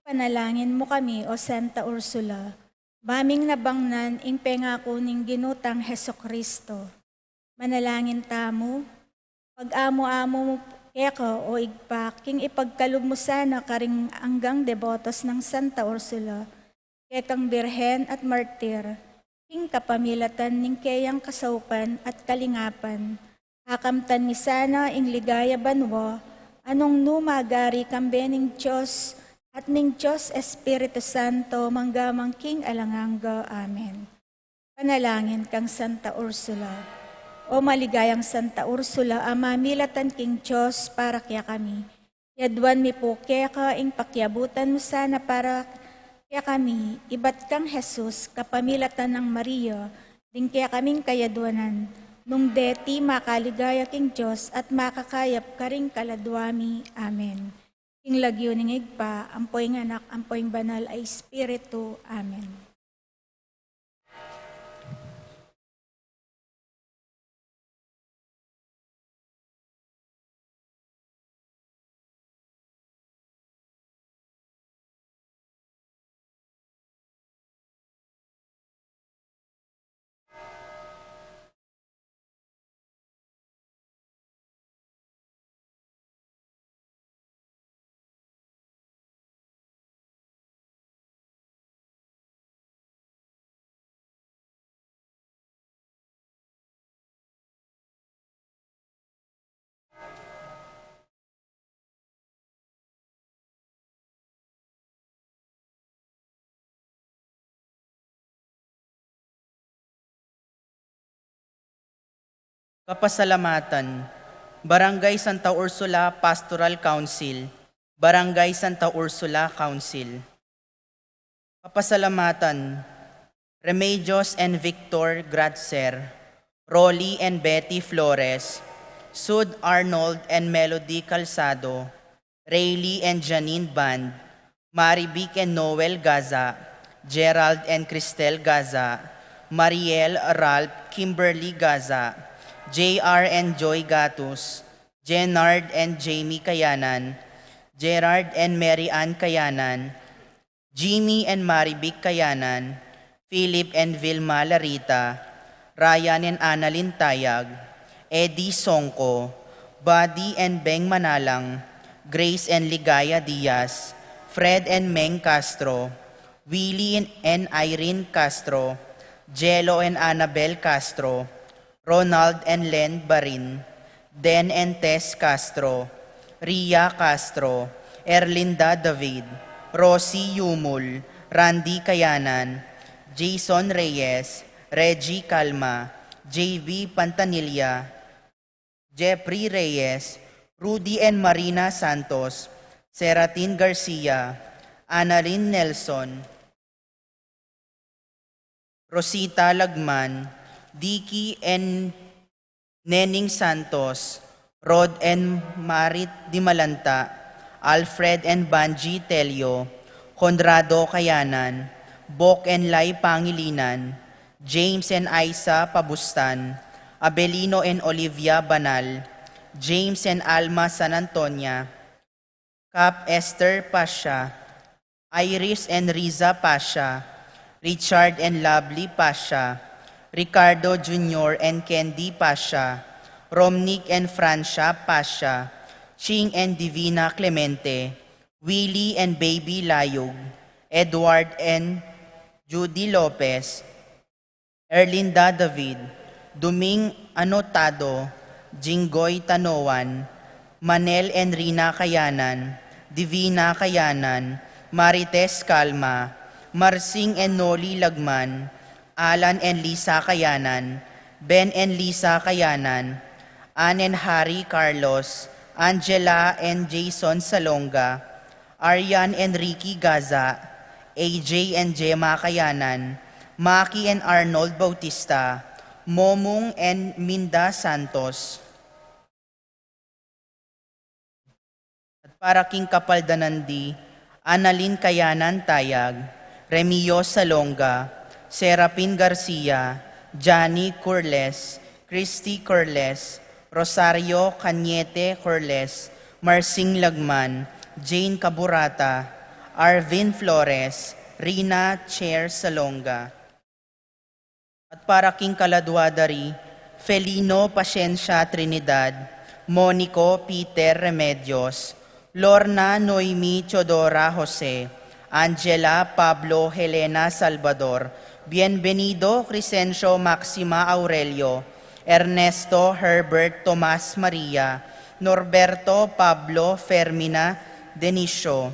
Ipanalangin mu kami, O Santa Ursula, bang mi nabangnan ing pengaku ning Ginu tang Jesucristo. Manalangin tamu. Pag-amu-amu mu keka, O Ibpa, king ipagkalub mu sana karing anggang debotos nang Santa Ursula, kekang birhen at martir, king kapamilatan ning keyang kasaupan at kalingapan, akamtan mi sana ing ligaya banua, a nung nu magari kambe ning Dios at ning Dios Espiritu Santo, manggaman king alang angga. Amen. Panalangin kang Santa Ursula. O maligayang Santa Ursula, a mamilatan king Dios para kekami, yaduan mi pu keka ing pakiabutan mu sana para kekami, ibat kang Jesus, kapamilatan nang Maria, ding kekaming kayaduanan, nung deti makaligaya king Dios at makakayap karing kaladua mi. Amen. King lagyu ning Ibpa, ampo ing Anak, ampo ing Banal a Espiritu. Amen. Papasalamatan. Barangay Santa Ursula Pastoral Council. Barangay Santa Ursula Council. Papasalamatan. Remedios and Victor Gratzer, Rolly and Betty Flores, Sud Arnold and Melody Calzado, Rayleigh and Janine Band, Marivic and Noel Gaza, Gerald and Cristel Gaza, Mariel, Ralph, Kimberly Gaza, J R and Joy Gatus, Jenard and Jamie Kayanan, Gerard and Mary Ann Kayanan, Jimmy and Marivic Kayanan, Philip and Vilma Larita, Ryan and Annalyn Tayag, Eddie Songko, Buddy and Beng Manalang, Grace and Ligaya Diaz, Fred and Meng Castro, Willie and Irene Castro, Jello and Annabel Castro, Ronald and Len Barin, Den and Tess Castro, Ria Castro, Erlinda David, Rosie Yumul, Randy Kayanan, Jason Reyes, Reggie Calma, J V Pantanilla, Jeffrey Reyes, Rudy and Marina Santos, Seratin Garcia, Annalyn Nelson, Rosita Lagman, Dicky and Nening Santos, Rod and Marit Dimalanta, Alfred and Banji Telio, Conrado Kayanan, Bok and Lai Pangilinan, James and Aisa Pabustan, Abelino and Olivia Banal, James and Alma San Antonia, Cap Esther Pasha, Iris and Riza Pasha, Richard and Lovely Pasha, Ricardo Junior and Candy Pasha, Romnick and Francia Pasha, Ching and Divina Clemente, Willie and Baby Layug, Edward and Judy Lopez, Erlinda David, Duming Anotado, Jinggoy Tanoan, Manel and Rina Kayanan, Divina Kayanan, Marites Calma, Marsing and Noli Lagman, Alan and Lisa Kayanan, Ben and Lisa Kayanan, Ann and Harry Carlos, Angela and Jason Salonga, Aryan and Ricky Gaza, A J and Gemma Kayanan, Maki and Arnold Bautista, Momung and Minda Santos. At para king kapaldanan di, Annalyn Kayanan Tayag, Remio Salonga, Serapin Garcia, Johnny Curles, Christy Curles, Rosario Cañete Curles, Marsing Lagman, Jane Caburata, Arvin Flores, Rina Cher Salonga. At para king kaladwa da ri, Felino Pasiencia Trinidad, Monico Peter Remedios, Lorna Noemi Teodora Jose, Angela Pablo Helena Salvador, Bienvenido Crescencio Maxima Aurelio, Ernesto Herbert Tomas Maria, Norberto Pablo Fermina Denicio,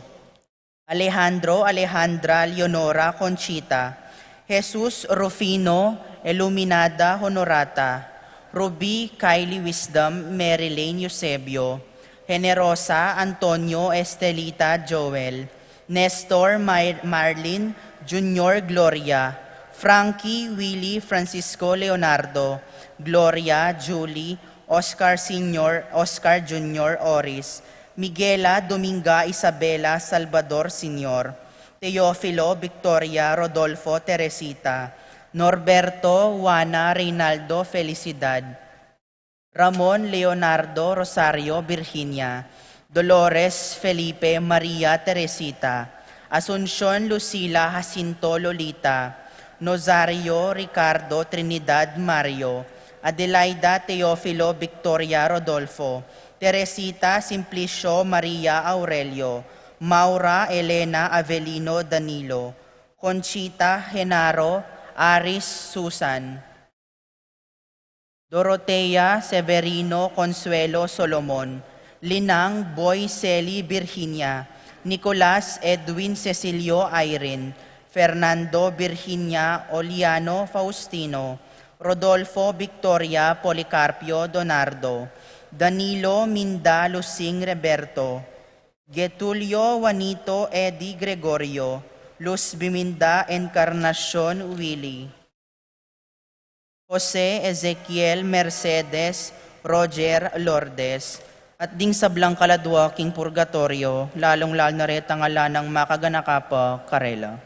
Alejandro Alejandra Leonora Conchita, Jesus Rufino Iluminada Honorata, Ruby Kylie Wisdom Marilyn Eusebio, Generosa Antonio Estelita Joel, Nestor Mar- Marlin Junior Gloria, Frankie Willie Francisco Leonardo, Gloria Julie Oscar Senior, Oscar Junior Oris, Miguela Dominga Isabela Salvador Senior, Teofilo Victoria Rodolfo Teresita, Norberto Juana Reynaldo Felicidad, Ramon Leonardo Rosario Virginia, Dolores Felipe Maria Teresita, Asuncion Lucila Jacinto Lolita, Nozario Ricardo Trinidad Mario, Adelaida Teofilo Victoria Rodolfo, Teresita Simplicio Maria Aurelio, Maura Elena Avelino Danilo, Conchita Genaro Aris Susan, Dorotea Severino Consuelo Solomon, Linang Boy Celi Virginia, Nicolas Edwin Cecilio Irene, Fernando Virginia Oliano Faustino, Rodolfo Victoria Policarpio Donardo, Danilo Minda Lusing Reberto, Getulio Juanito Eddie Gregorio, Luz Biminda Encarnacion Willy, Jose Ezequiel Mercedes Roger Lourdes, at ding sablang kaladua king purgatorio, lalung-lalu na retang ala nang makaganaka pa karela.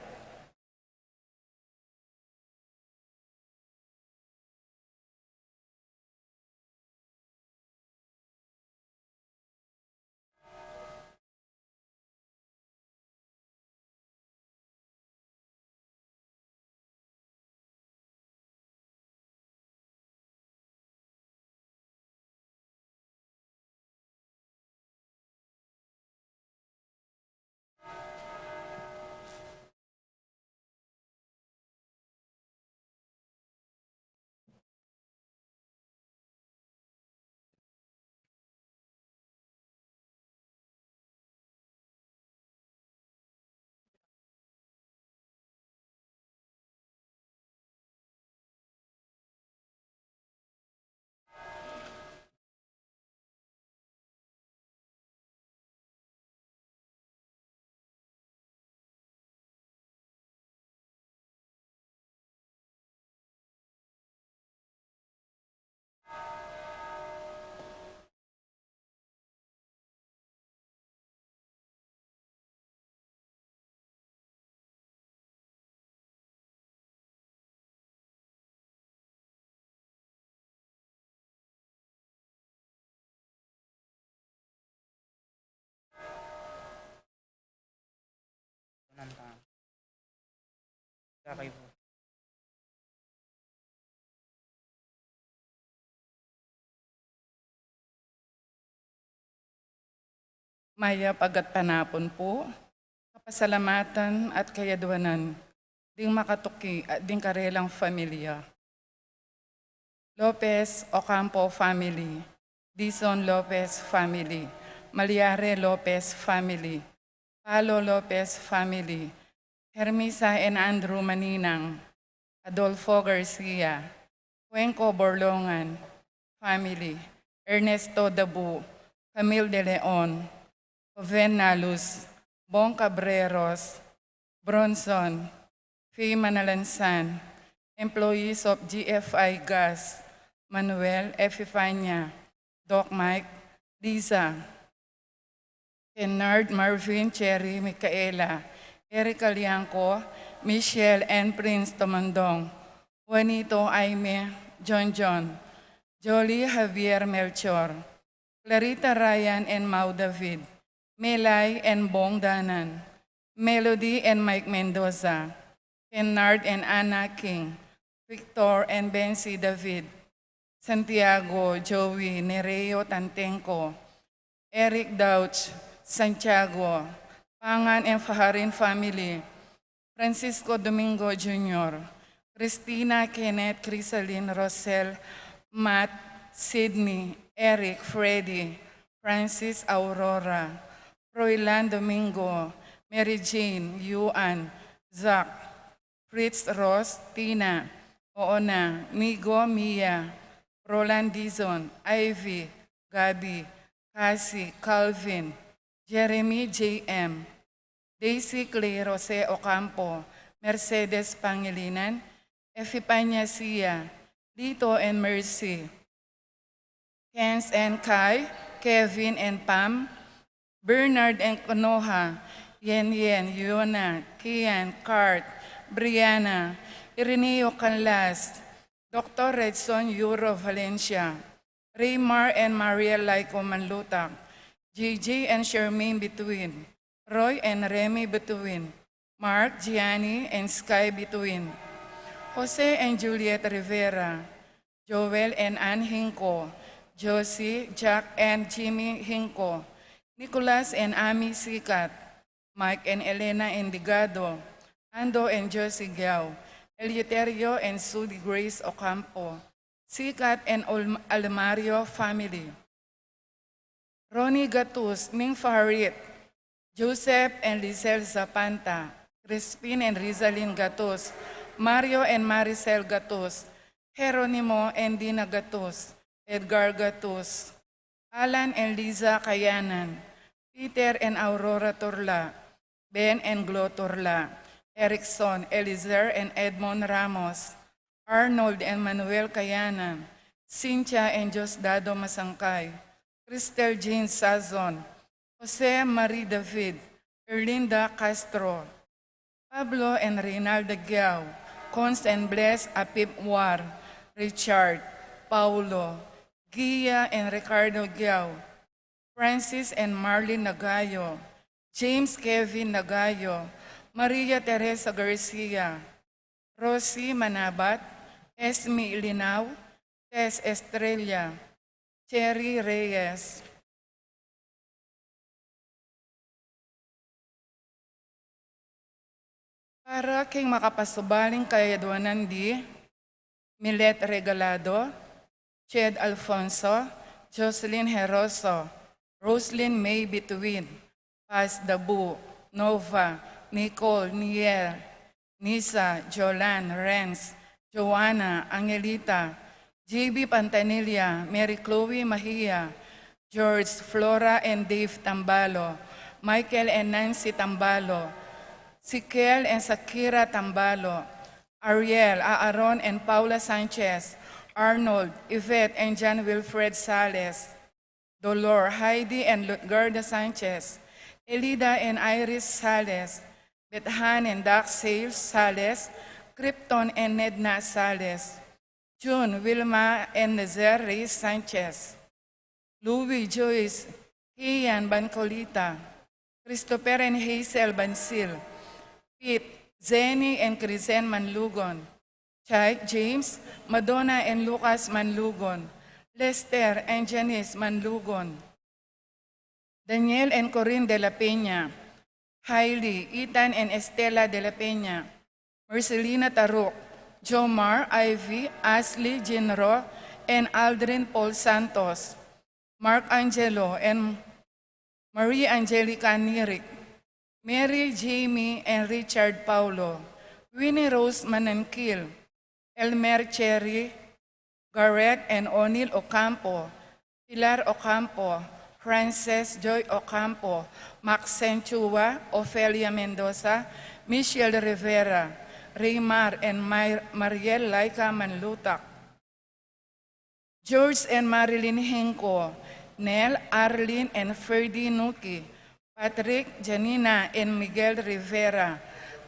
Mayap a gatpanapun pu, kapasalamatan at kayadwanan ding makatuki at ding karelang familia. Lopez Ocampo family, Dizon Lopez family, Maliare Lopez family, Palo Lopez family, Hermisa and Andrew Maninang, Adolfo Garcia, Cuenco Borlongan family, Ernesto Dabu, Camille de Leon, Joven Nalus, Bong Cabreros, Bronson, Faye Manalansan, employees of G F I Gas, Manuel, Epifania, Doc Mike, Liza, Kennard, Marvin, Cherry, Micaela, Eric Calianco, Michelle and Prince Tomandong, Juanito, Aime, John John, Jolie, Javier, Melchor, Clarita, Ryan and Mau David, Melay and Bong Danan, Melody and Mike Mendoza, Kennard and Anna King, Victor and Bensi David, Santiago, Joey, Nereo Tantenco, Eric Dauch, Santiago, Pangan and Faharin family, Francisco Domingo Junior, Christina, Kenneth, Crisalin, Rosel, Matt, Sydney, Eric, Freddy, Francis, Aurora, Froilan, Domingo, Mary Jane, Yuan, Zach, Fritz, Ross, Tina, Oona, Migo, Mia, Roland, Dizon, Ivy, Gabby, Cassie, Calvin, Jeremy, J M, Daisy, Clay, Jose Ocampo, Mercedes Pangilinan, Epifania, Sia, Lito and Mercy, Kenz and Kai, Kevin and Pam, Bernard and Konoha, Yen Yen, Yona, Kian, Kurt, Brianna, Irineo Canlas, Doctor Redson, Euro Valencia, Raymar and Mariel Laico Manlutak, J J and Shermaine Bituin, Roy and Remy Bituin, Mark, Gianni and Sky Bituin, Jose and Juliet Rivera, Joel and Ann Hinco, Josie, Jack and Jimmy Hinco, Nicolas and Amy Sikat, Mike and Elena Endigado, Ando and Josie Giao, Eleuterio and Sudi Grace Ocampo, Sikat and Ol-, Almario family, Ronnie Gatus, Ning Farit, Joseph and Lizelle Zapanta, Crispin and Rizalin Gatus, Mario and Maricel Gatus, Jeronimo and Dina Gatus, Edgar Gatus, Alan and Liza Kayanan, Peter and Aurora Turla, Ben and Glo Turla, Erickson, Elizer and Edmond Ramos, Arnold and Manuel Kayanan, Cynthia and Diosdado Masangkay, Cristel Jean Sazon, Jose Marie David, Erlinda Castro, Pablo and Reynalda Giao, Cons and Bless Apip War, Richard, Paulo, Gia and Ricardo Giao, Francis and Marlene Nagayo, James Kevin Nagayo, Maria Teresa Garcia, Rosie Manabat, Esme Linao, Tess Estrella, Cherry Reyes. Para king makapasubaling kayaduanan di Milet Regalado, Ched Alfonso, Jocelyn Heroso, Roslyn May Bituin, Paz Dabu, Nova, Nicole, Niel, Nisa, Jolan, Renz, Joanna, Angelita, J B Pantanilla, Mary Chloe Mahia, George, Flora and Dave Tambalo, Michael and Nancy Tambalo, Sikel and Sakira Tambalo, Ariel, Aaron and Paula Sanchez, Arnold, Yvette and John Wilfred Sales, Dolor, Heidi and Lutgarda Sanchez, Elida and Iris Sales, Bethan and Doc Sales Sales, Krypton and Nedna Sales, June, Wilma and Nazaire Reyes Sanchez, Louis, Joyce, Kian Bancolita, Christopher and Hazel Bansil, Pete, Zenny and Crizen Manlugon, Chai, James, Madonna and Lucas Manlugon, Lester and Janice Manlugon, Daniel and Corinne de la Peña, Hailey, Ethan and Estela de la Peña, Marcelina Taruk, Jomar, Ivy, Ashley, Jinro, and Aldrin Paul Santos, Mark Angelo and Marie Angelica Nirik, Mary, Jamie, and Richard Paulo, Winnie Rose Mananquil, Elmer Cherry, Garrett and O'Neill Ocampo, Pilar Ocampo, Frances Joy Ocampo, Maxine Chua, Ofelia Mendoza, Michelle Rivera, Raymar and Mar- Mariel Laika Manlutak, George and Marilyn Hinco, Nel, Arlene and Ferdy Nuki, Patrick, Janina and Miguel Rivera,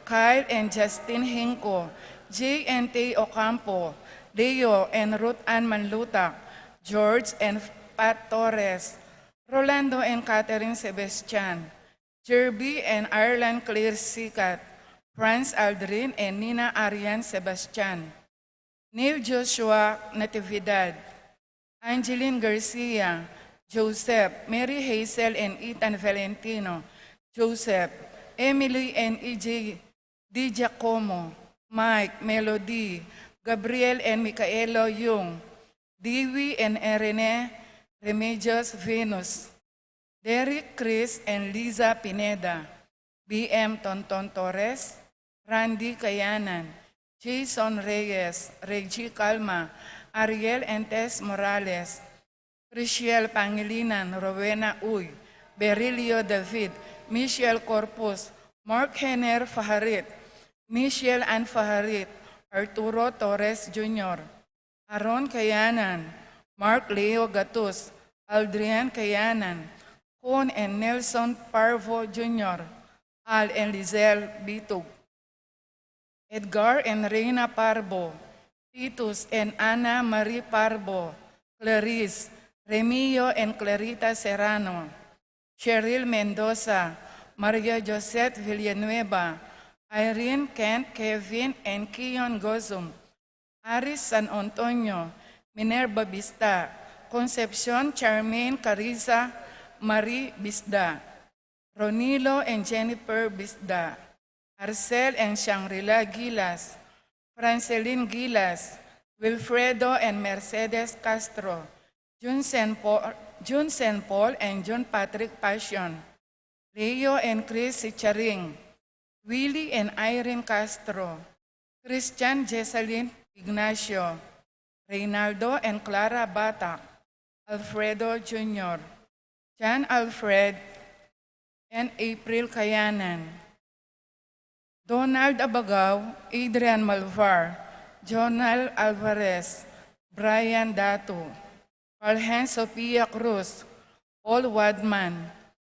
Kyle and Justin Hinco, Jay and Tay Ocampo, Leo and Ruth Ann Manlutak, George and Pat Torres, Rolando and Catherine Sebastian, Jerby and Ireland Claire Sikat, Franz Aldrin and Nina Arian Sebastian, Neil Joshua Natividad, Angeline Garcia, Joseph, Mary Hazel and Ethan Valentino, Joseph, Emily and E J Di Giacomo, Mike, Melody, Gabriel and Micaelo Yung, Dewey and Irene Remedios Venus, Derek, Chris and Liza Pineda, B M Tonton Torres, Randy Kayanan, Jason Reyes, Reggie Calma, Ariel and Tess Morales, Chriselle Pangilinan, Rowena Uy, Berilio David, Michelle Corpus, Mark Henner Faharit, Michelle Ann Faharit, Arturo Torres Junior, Aaron Kayanan, Mark Leo Gatus, Aldrian Kayanan, Con and Nelson Parvo Junior, Al and Lizelle Bitug, Edgar and Reina Parbo, Titus and Ana Marie Parbo, Clarice, Remio and Clarita Serrano, Cheryl Mendoza, Maria Josette Villanueva, Irene, Kent, Kevin and Kion Gozum, Aris San Antonio, Minerva Bisda, Concepcion Charmaine Carriza, Marie Bisda, Ronilo and Jennifer Bisda, Arcel and Shangri-La Gilas, Francelin Gilas, Wilfredo and Mercedes Castro, Junsen Paul, Junsen Paul and Jun Patrick Passion, Leo and Chris Sicharing, Willie and Irene Castro, Christian Jessalyn Ignacio, Reynaldo and Clara Batac, Alfredo Junior, John Alfred and April Kayanan, Donald Abagao, Adrian Malvar, Jonal Alvarez, Brian Datu, Valhen Sophia Cruz, Paul Wadman,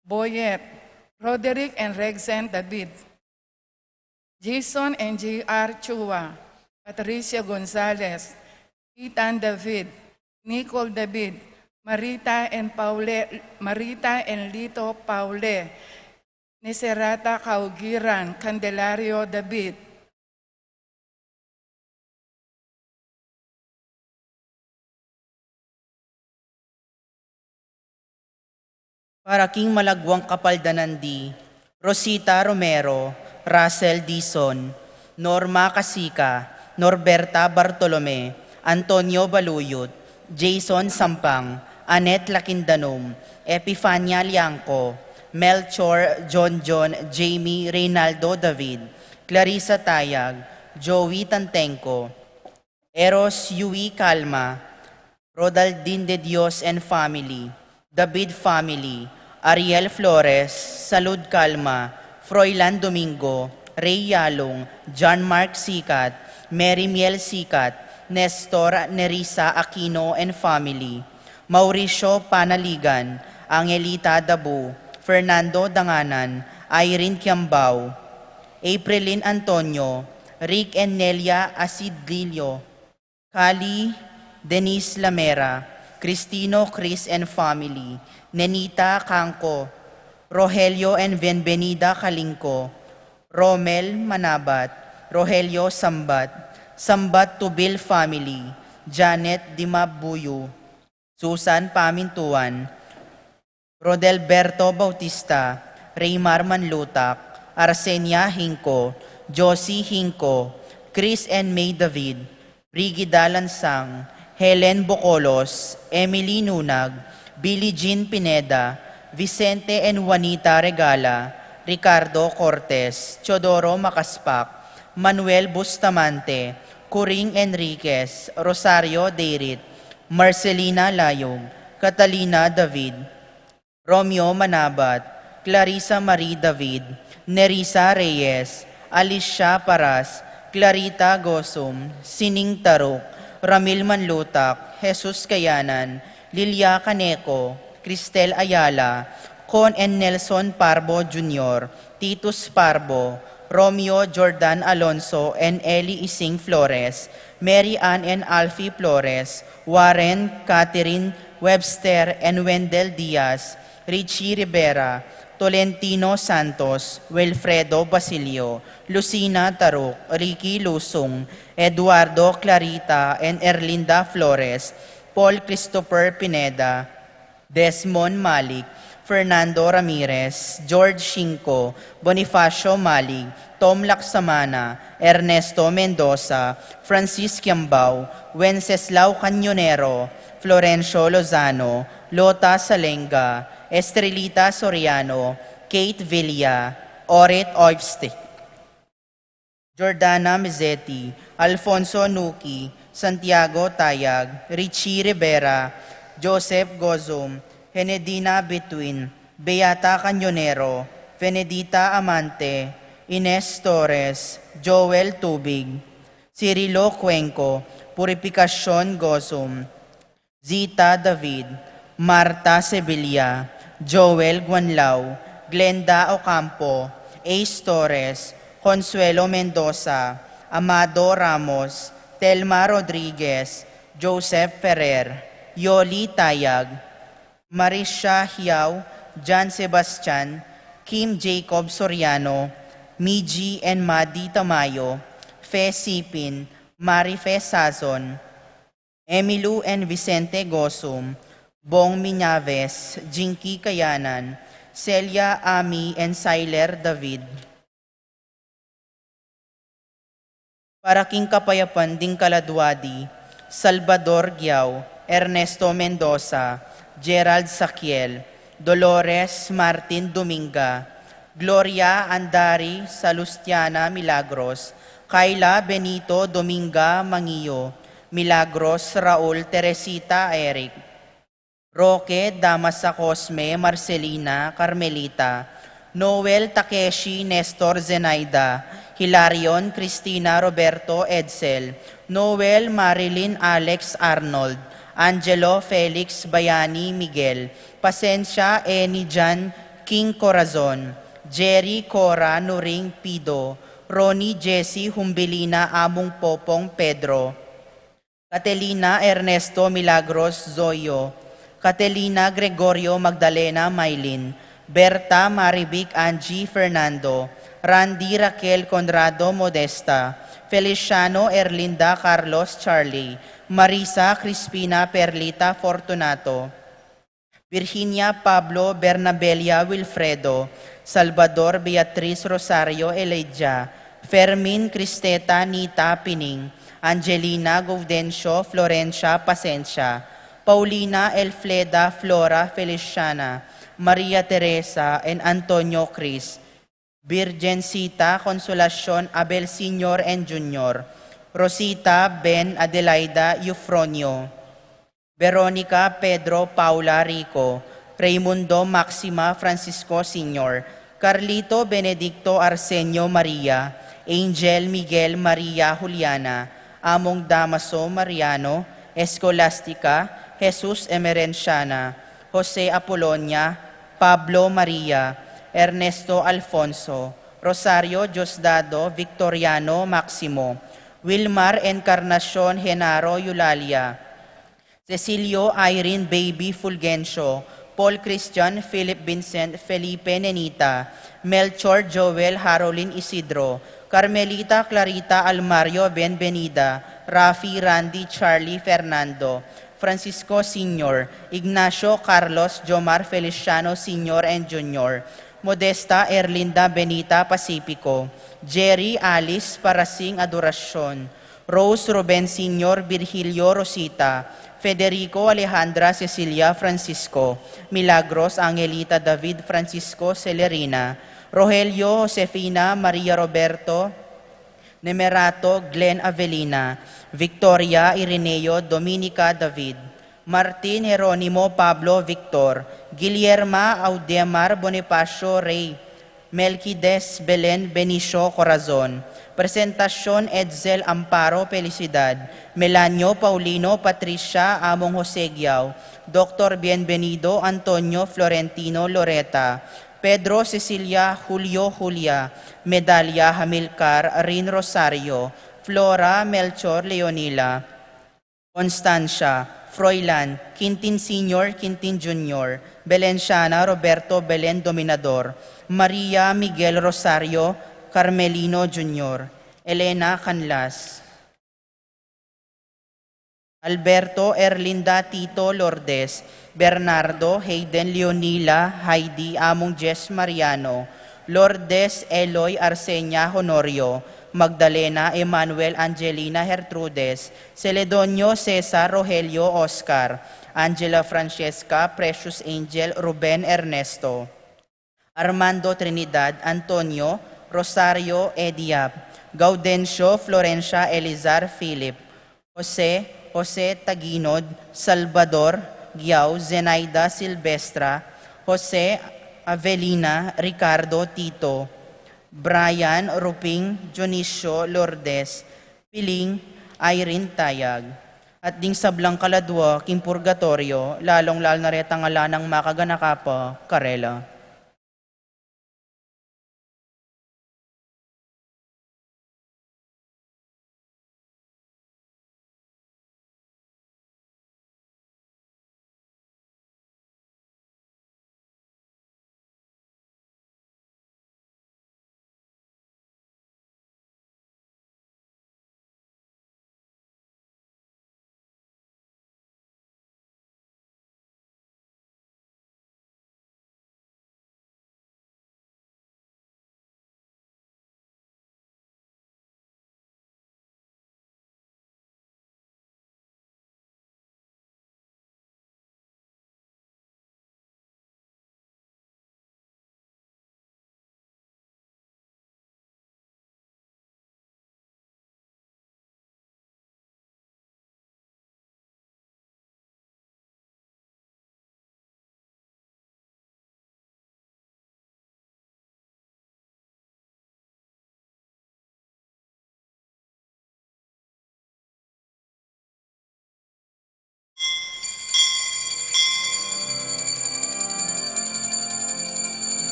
Boyet, Roderick and Rexen David, Jason and J R Chua, Patricia Gonzalez, Ethan David, Nicole David, Marita and Paule, Marita and Lito Paule, Neserata Kaugiran, Candelario David. Para king malagwang kapaldanan di, Rosita Romero, Russell Dizon, Norma Casica, Norberta Bartolome, Antonio Baluyut, Jason Sampang, Annette Lakindanum, Epifania Liangco, Melchor, John John, Jamie, Reynaldo David, Clarissa Tayag, Joey Tantengco, Eros Yui Calma, Rodaldin de Dios and family, David family, Ariel Flores, Salud Calma, Froilan Domingo, Ray Yalong, John Mark Sicat, Mary Miel Sicat, Nestor Nerissa Aquino and family, Mauricio Panaligan, Angelita Dabu, Fernando Danganan, Irene Kiambao, Aprilin Antonio, Rick and Nelia Asidlillo, Kali Denise Lamera, Cristino Chris and family, Nenita Cangco, Rogelio and Bienvenida Calingco, Romel Manabat, Rogelio Sambat, Sambat Tubil family, Janet Dimabuyu, Susan Pamintuan, Rodelberto Bautista, Raymar Manlutac, Arsenia Hinco, Josie Hinco, Chris and May David, Brigida Lansang, Helen Bocolos, Emily Nunag, Billie Jean Pineda, Vicente and Juanita Regala, Ricardo Cortes, Teodoro Macaspac, Manuel Bustamante, Coring Enriquez, Rosario Deirit, Marcelina Layog, Catalina David, Romeo Manabat, Clarissa Marie David, Nerissa Reyes, Alicia Paras, Clarita Gosum, Sining Taruk, Ramil Manlutac, Jesus Kayanan, Lilia Caneco, Cristel Ayala, Con and Nelson Parbo Junior, Titus Parbo, Romeo Jordan Alonso and Eli Ising Flores, Mary Ann and Alfie Flores, Warren, Catherine Webster and Wendell Diaz, Richie Rivera, Tolentino Santos, Wilfredo Basilio, Lucina Taruk, Ricky Lusung, Eduardo Clarita and Erlinda Flores, Paul Christopher Pineda, Desmond Malik, Fernando Ramirez, George Shinko, Bonifacio Malik, Tom Laksamana, Ernesto Mendoza, Francis Kiambao, Wenceslao Cañonero, Florencio Lozano, Lota Salenga, Estrelita Soriano, Kate Villa, Orit Oibstik, Jordana Mezzetti, Alfonso Nuki, Santiago Tayag, Richie Rivera, Joseph Gozum, Henedina Betwin, Beata Cañonero, Venedita Amante, Ines Torres, Joel Tubig, Cirilo Cuenco, Purificacion Gozum, Zita David, Marta Sevilla, Joel Guanlao, Glenda Ocampo, Ace Torres, Consuelo Mendoza, Amado Ramos, Telma Rodriguez, Joseph Ferrer, Yoli Tayag, Marisha Hiao, John Sebastian, Kim Jacob Soriano, Miji and Madi Tamayo, Fe Sipin, Marife Sazon, Emilu and Vicente Gosum, Bong Miñaves, Jinky Kayanan, Celia Ami and Siler David. Para king kapayapan ding kaladua di, Salvador Giao, Ernesto Mendoza, Gerald Saquiel, Dolores Martin Dominga, Gloria Andari Salustiana Milagros, Kayla Benito Dominga Mangio, Milagros Raul, Teresita, Eric, Roque, Damasa, Cosme, Marcelina, Carmelita, Noel, Takeshi, Nestor, Zenaida, Hilarion, Cristina, Roberto, Edsel, Noel, Marilyn, Alex, Arnold, Angelo, Felix, Bayani, Miguel, Pasensia, Eni, Jan, King, Corazon, Jerry, Cora, Nuring, Pido, Ronnie, Jesse, Humbilina, Among Popong, Pedro, Catelina, Ernesto, Milagros, Zoyo, Catelina, Gregorio, Magdalena, Mailin, Berta, Marivic, Angie, Fernando, Randy, Raquel, Conrado, Modesta, Feliciano, Erlinda, Carlos, Charlie, Marisa, Crispina, Perlita, Fortunato, Virginia, Pablo, Bernabelia, Wilfredo, Salvador, Beatriz, Rosario, Elijah, Fermin, Cristeta, Nita, Pining, Angelina, Gaudencio, Florencia, Pasensia, Paulina, Elfleda, Flora, Feliciana, Maria Teresa, and Antonio, Chris, Virgencita, Consolacion, Abel Senior and Junior, Rosita, Ben, Adelaida, Eufronio, Veronica, Pedro, Paula, Rico, Raimundo, Maxima, Francisco Senior, Carlito, Benedicto, Arsenio, Maria, Angel, Miguel, Maria, Juliana, Among, Damaso, Mariano, Escolastica, Jesus, Emerenciana, Jose, Apolonia, Pablo, Maria, Ernesto, Alfonso, Rosario, Diosdado, Victoriano, Maximo, Wilmar, Encarnacion, Genaro, Eulalia, Cecilio, Irene, Baby, Fulgencio, Paul, Christian, Philip, Vincent, Felipe, Nenita, Melchor, Joel, Harolin, Isidro, Carmelita, Clarita, Almario, Bienvenida, Rafi, Randy, Charlie, Fernando, Francisco Senior, Ignacio, Carlos, Jomar, Feliciano Senior and Junior, Modesta, Erlinda, Benita, Pacifico, Jerry, Alice, Parasing, Adoracion, Rose, Ruben Senior, Virgilio, Rosita, Federico, Alejandra, Cecilia, Francisco, Milagros, Angelita, David, Francisco, Celerina, Rogelio, Josefina, Maria, Roberto, Nemerato, Glenn, Avelina, Victoria, Ireneo, Dominica, David, Martin, Jeronimo, Pablo, Victor, Guillerma, Audemar, Bonifacio, Rey, Melquides, Belen, Benicio, Corazon, Presentacion, Edsel, Amparo, Felicidad, Melanio, Paulino, Patricia, Among, Jose Guiao, Doctor Bienvenido, Antonio, Florentino, Loreta, Pedro, Cecilia, Julio, Julia, Medalia, Hamilcar, Rin, Rosario, Flora, Melchor, Leonila, Constancia, Froilan, Quintin Senior, Quintin Junior, Belenciana, Roberto, Belen, Dominador, Maria, Miguel, Rosario, Carmelino Junior, Elena, Canlas, Alberto, Erlinda, Tito, Lourdes, Bernardo, Hayden, Leonila, Heidi, Among, Jess, Mariano, Lourdes, Eloy, Arsenia, Honorio, Magdalena, Emmanuel, Angelina, Gertrudes, Celedonio, Cesar, Rogelio, Oscar, Angela, Francesca, Precious, Angel, Ruben, Ernesto, Armando, Trinidad, Antonio, Rosario, Ediap, Gaudencio, Florencia, Elizar, Philip, Jose, Jose, Taginod, Salvador, Guiao, Zenaida, Silvestra, Jose, Avelina, Ricardo, Tito, Brian, Ruping, Dionisio, Lourdes, Piling, Irene, Tayag, at ding sablang kaladua king purgatorio, lalung-lalu na retang ala nang makaganaka pa karela.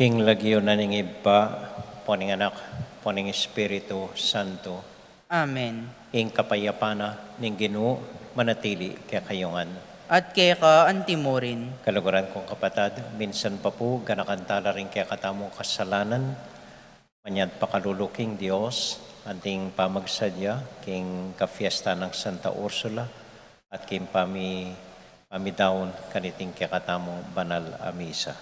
King lagyu na ning Ibpa, ampo ning Anak, ampo ning Espiritu Santo. Amen. Ing kapayapan na ning Ginu manatili kekayu ngan. At keka antimurin. Kaluguran kung kapatad, minsan pa pu ganakan tala ring kekatamung kasalanan, manyad pakalulu king Dios, anting pamagsadya king kapiesta nang Santa Ursula, at king pami-, pamidaun kaniting kekatamung banal a misa.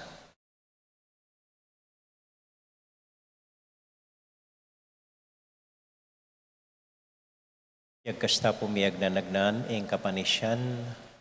Yagkasta pu miyagnanagnan ing kapanisian,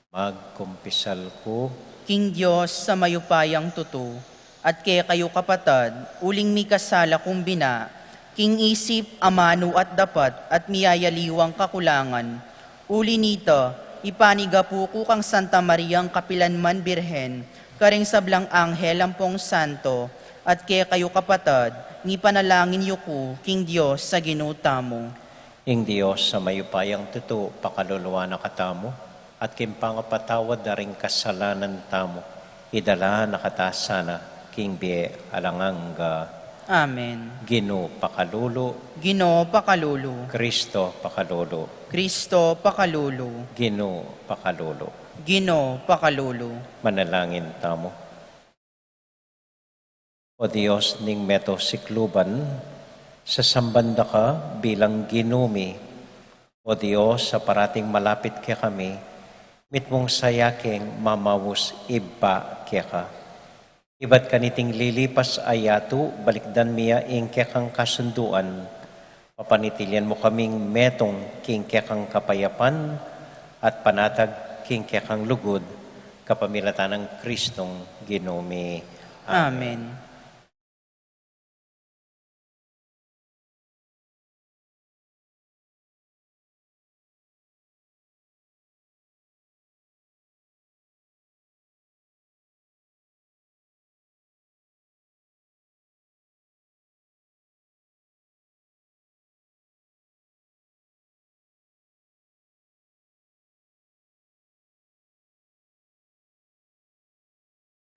magkumpisal ku king Dios a mayupayang tutu, at kekayu kapatad, uling mikasala kung bina, king isip, amanu at dapat, at miyayaliwang kakulangan. Uli nita, ipanigapu ku kang Santa Mariang kapilanman Birhen, karing sablang anghel ampong santo, at kekayu kapatad, ngipanalangin yu ku king Dios a Ginu tamu. Ing Dios a mayupayang tutu pakaluluan na katamu, at king pangapatawad da ring kasalanan tamu, idala na kata sana king bie alang angga. Amen. Ginu pakalulu. Ginu pakalulu. Kristo pakalulu. Kristo pakalulu. Ginu pakalulu. Ginu pakalulu. Manalangin tamu. O Dios ning meto sikluban, sasamban da ka bilang Ginu mi. O Dios a parating malapit kekami, mitmung saya keng mamaus ibpa keka. Ibat kaniting lilipas a yatu, balikdan mi ya ing kekang kasunduan, papanatilian mu kaming metung king kekang kapayapan at panatag king kekang lugud, kapamilatan nang Kristong Ginu mi. Amen. Amen.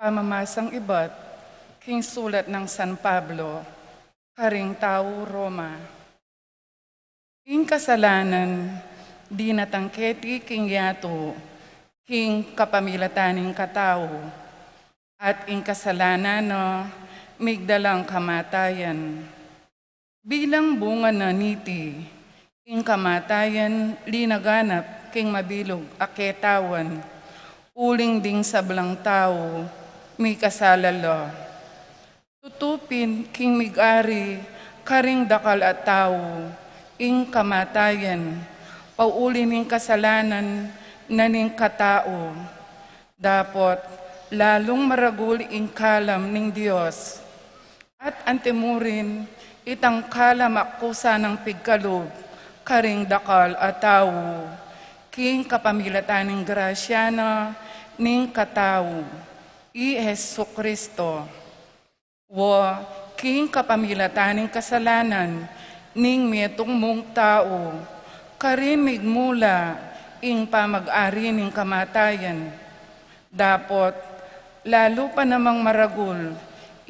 Pamamasang ibat king sulat nang San Pablo karing tau Roma. Ing kasalanan dinatang keti king yatu king kapamilatan ning katau, at ing kasalanan na migdalang kamatayan. Bilang bunga na niti, ing kamatayan linaganap king mabilug a ketawan, uling ding sablang tau mikasala la. Tutu pin king mig-ari karing dakal a tau ing kamatayan, pauli ning kasalanan na ning katau. Dapot lalung maragul ing kalam ning Dios. At antimurin itang kalam a kusa nang pigkalub karing dakal a tau, king kapamilatan ning grasya na ning katau, i Jesucristo. Wa, king kapamilatan ning kasalanan ning metung mung tau, karin migmula ing pamag-ari ning kamatayan. Dapot lalu pa namang maragul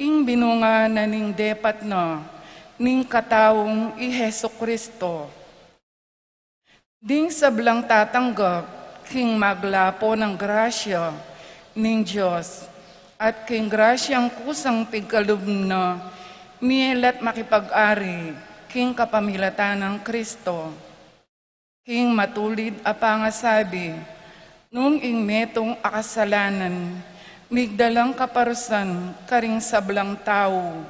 ing binunga na ning depat na ning kataung i Jesucristo. Ding sablang tatanggap king maglapo nang grasya ning Dios at king grasyang kusang pigkalub na, mielat makipag-ari king kapamilatan nang Kristo. King matulid a pangasabi, nung ing metung a kasalanan migdalang kaparusan karing sablang tau,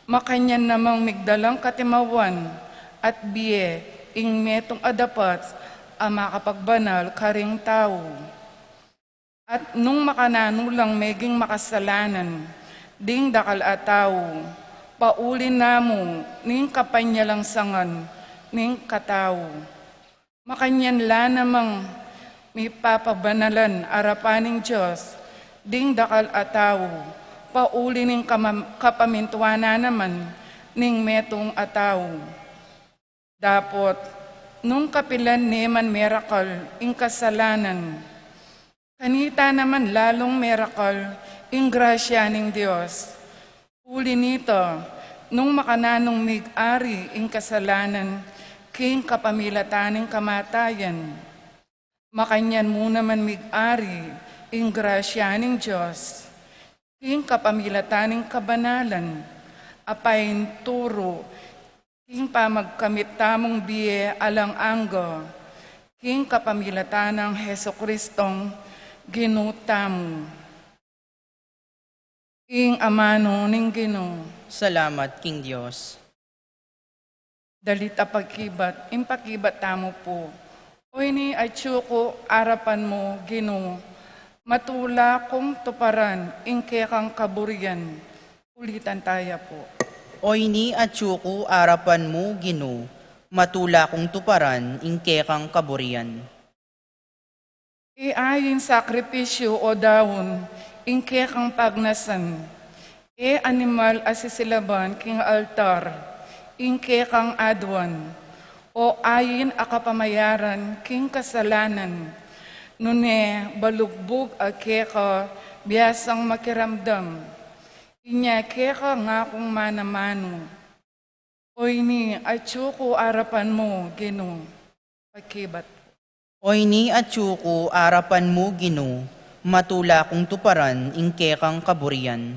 makanyan namang migdalang katimawan at bie ing metung a dapat a makapagbanal karing tau. At nung makananu lang meging makasalanan ding dakal a tau, pauli na mu ning kapanyalang sangan ning katau, makanyan la namang mipapabanalan arapan ning Dios ding dakal a tau, pauli ning kamam-, kapamintuanan naman ning metung a tau. Dapot nung kapilan ne man merakal ing kasalanan, kanita naman lalung merakal ing grasya ning Dios. Uli nita, nung makananung mig-ari ing kasalanan king kapamilatan ning kamatayan, makanyan mu naman mig-ari ing grasya ning Dios king kapamilatan ning kabanalan a painturu king pamagkamit tamung bie alang angga, king kapamilatan nang Jesucristong Ginu tamu. Ing amanu ning Ginu. Salamat king Dios. Dalit a pakibat, ing pakibat tamu pu. Oyni atyu ku arapan mu, Ginu, matula kung tuparan ing kekang kaburian. Ulitan taya pu. Oyni atyu ku arapan mu, Ginu, matula kung tuparan ing kekang kaburian. E ain sakripisyu o daun ing kekang pagnasan, e animal a sisilaban king altar ing kekang aduan, o ain a kapamayaran king kasalanan, nune balugbug a keka biasang makiramdam, inya keka ngakung manamanu. Oyni atyu ku arapan mu, Ginu. Pakibat. Oyni atyu ku arapan mu, Ginu, matula kung tuparan ing kekang kaburian.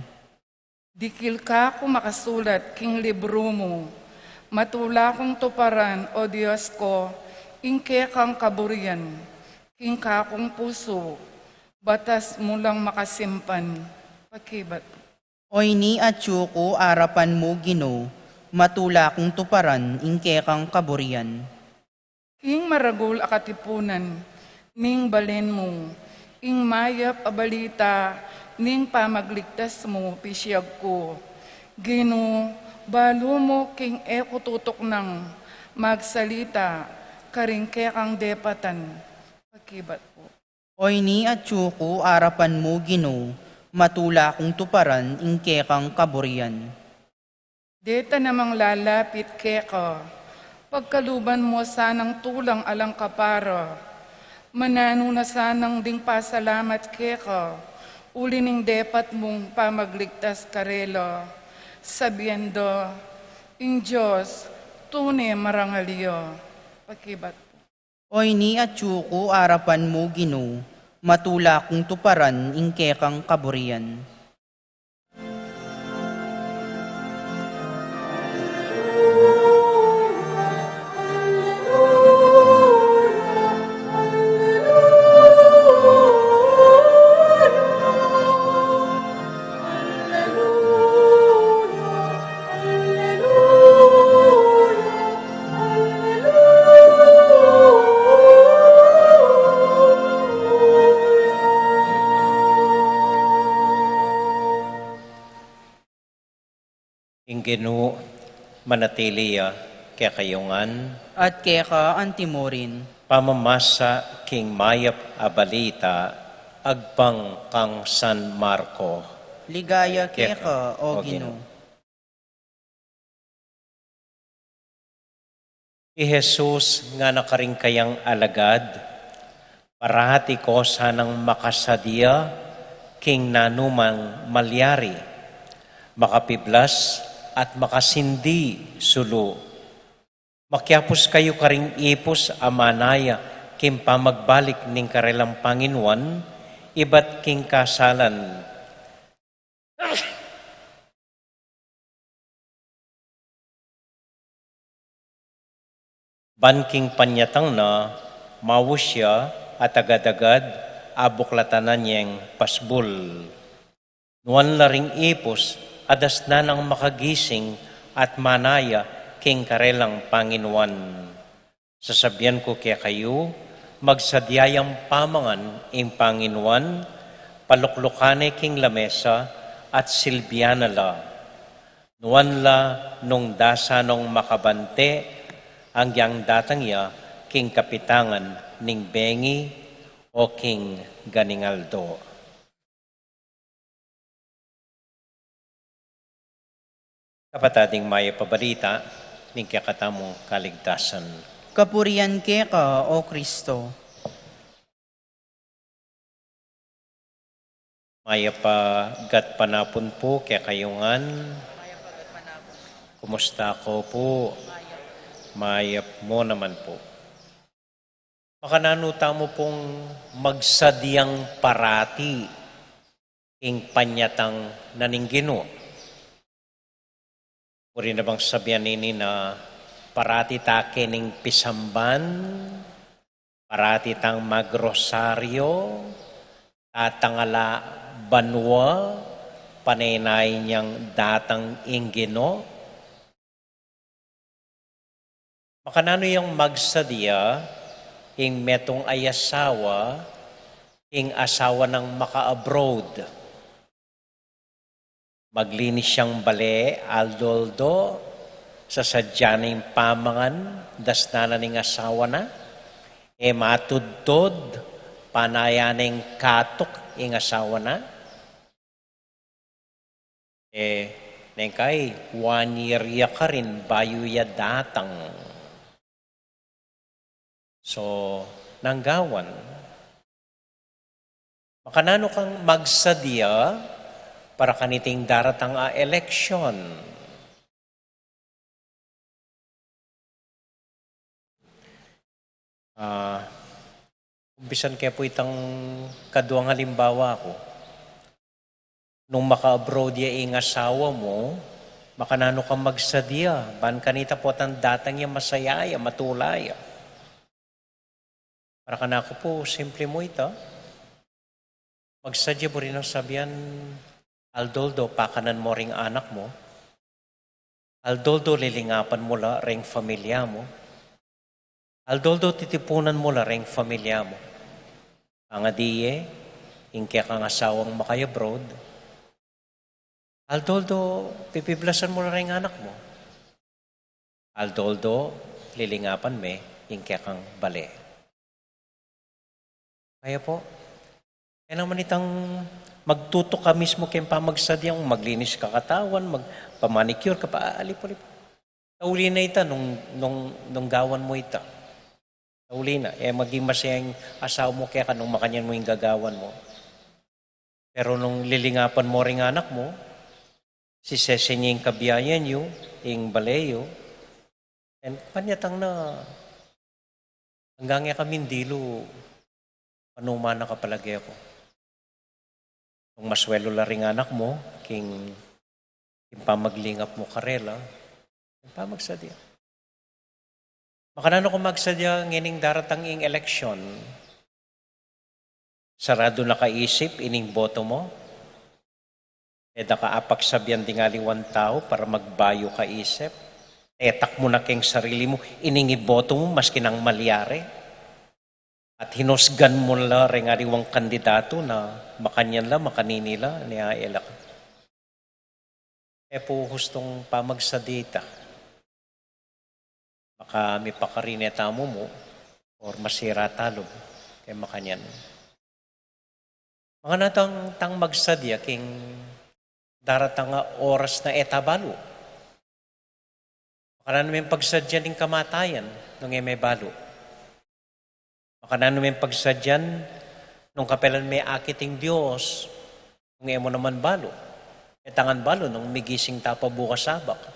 Dikil ka ku makasulat king libru mu, matula kung tuparan, O Dios ko, ing kekang kaburian king kakung pusu, batas mu lang makasimpan. Pakibat. Oyni atyu ku arapan mu, Ginu, matula kung tuparan ing kekang kaburian. King maragul a katipunan ning balen mu, ing mayap a balita ning pamagligtas mu pisiag ku. Ginu, balu mu king e ku tutuknang magsalita karing kekang depatan. Pakibat pu. Oyni atyu ku arapan mu, Ginu, matula kung tuparan ing kekang kaburian. Deta namang lalapit keka, pagkaluban mu sanang tulang alang kapara. Mananu na sanang ding pasalamat keka, uli ning depat mung pamagligtas karela. Sabian da, ing Dios tune marangal ya. Pakibat. Oyni atyu ku arapan mu, Ginu, matula kung tuparan ing kekang kaburian. Ing Ginu manatili ya kekayu ngan. At keka antimurin. Pamamasa king mayap a balita agpang kang San Marco. Ligaya keka, O Ginu. I Jesus ngana karing kayang alagad, parati ko sanang makasadia king nanumang malyari, makapiblas at makasindi sulu. Makiapus kayu karing ipus a manaya king pamagbalik ning karelang Panginuan, ibat king kasalan. Ban king panyatang na, maus ya at agad-agad abuklatan na neng pasbul. Nuan la ring ipus, adasnan nang makagising at manaya king karelang Panginuan. Sasabian ku kekayu, magsadia yang pamangan ing Panginuan, paluklukan ne king lamesa at silbian na la. Nuan la nung dasa nong makabante, agyang datang ya king kapitangan ning bengi o king ganingaldo. Kapatad, ing mayap a balita ning kekatamung kaligtasan. Kapurian keka, O Kristo. Mayap a gatpanapun pu kekayu ngan. Kumusta ko pu? Mayap mu naman pu. Makananu tamu pung magsadyang parati ing panyatang na ning Ginu? Buri na bang sabian ini na parati ta kening pisamban, parati tang magrosaryo, tatang ala banua, panenay niyang datang ing Ginu? Makananu yang magsadya ing metung a asawa, ing asawa nang maka-abroad? Maglinis yang bale aldo-aldo, sasadya na ing pamangan, dasnan na ning asawa na, e matudtud, panayan na ing katuk ing asawa na. E, neng kai, one year ya karin bayu ya datang. So, nang gawan, makananu kang magsadya para kaniting daratang a eleksyon? Ah, umpisan ke pu itang kaduang halimbawa ku. Nung maka-abroad ya ing asawa mu, makananu kang magsadya, ban kanita potang datang ya masaya ya, matula ya. Para kanaku pu, simple mu ita. Magsadya buri nang sabian, aldo-aldo pakanan mu ring anak mu. Aldo-aldo lilingapan mu la reng familia mu. Aldo-aldo titipunan mu la reng familia mu. Pangadi ye, ing kekang asawang makaya-abroad. Aldo-aldo pipiblasan mu la reng anak mu. Aldo-aldo lilingapan me ing kekang bale. Kaya pu, e naman itang magtutu ka mismu keng pamagsadyang maglinis ka katawan, magpa-manicure ka pa, alipu-lipu. Tauli na ita nung, nung, nung gawan mu ita. Tauli na, e maging masaya ing asawa mu keka nung makanyan mu ing gagawan mu. Pero nung lilingapan mu ring anak mu, sisesen ye ing kabiayan yu, ing bale yu, e panyatang na, anggang e ka mindilu, panuman na ka palage ku. Nung maswelu la ring anak mu, king, king pamaglingap mu karela, king pamagsadya. Makananu kang magsadya ngening daratang ing eleksyon? Saradu na ka isip ining boto mu? E da ka apagsabian ding aliwang tau para magbayu ka isip? Tetak mu na keng sarili mu ining iboto mu maski nang malyari? At hinusgan mu la reng aliwang kandidatu na makanyan la, makanini la, nia e la ka. E pu hustung pamagsadya ita. Baka mipakari ne tamu mu or masira tamu, e makanyan. Makananu tang magsadya king daratang a oras na e ta balu? Makananu meng pagsadyan ing kamatayan nung e me balu? Makananu meng pagsadyan nung kapelan me akit ing Dios nung e mu naman balu? E ta ngan balu nung migising ta pa bukas Sabado.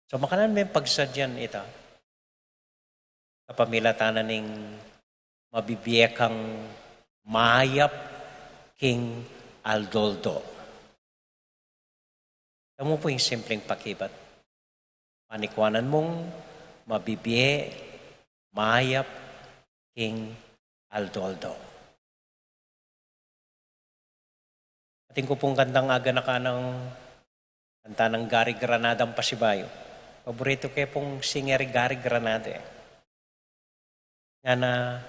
So, makananu meng pagsadyan ita? Kapamilatan na ning mabibie kang mayap king aldo-aldo. Tamu pu ing simpleng pakibat. Panikuanan mung mabibie, mayap king aldo-aldo. Atin ku pung kantang aganaka nang kanta nang Gary Granada ang pasibayu. Paboritu ke pung singer i Gary Granada e. Ngana,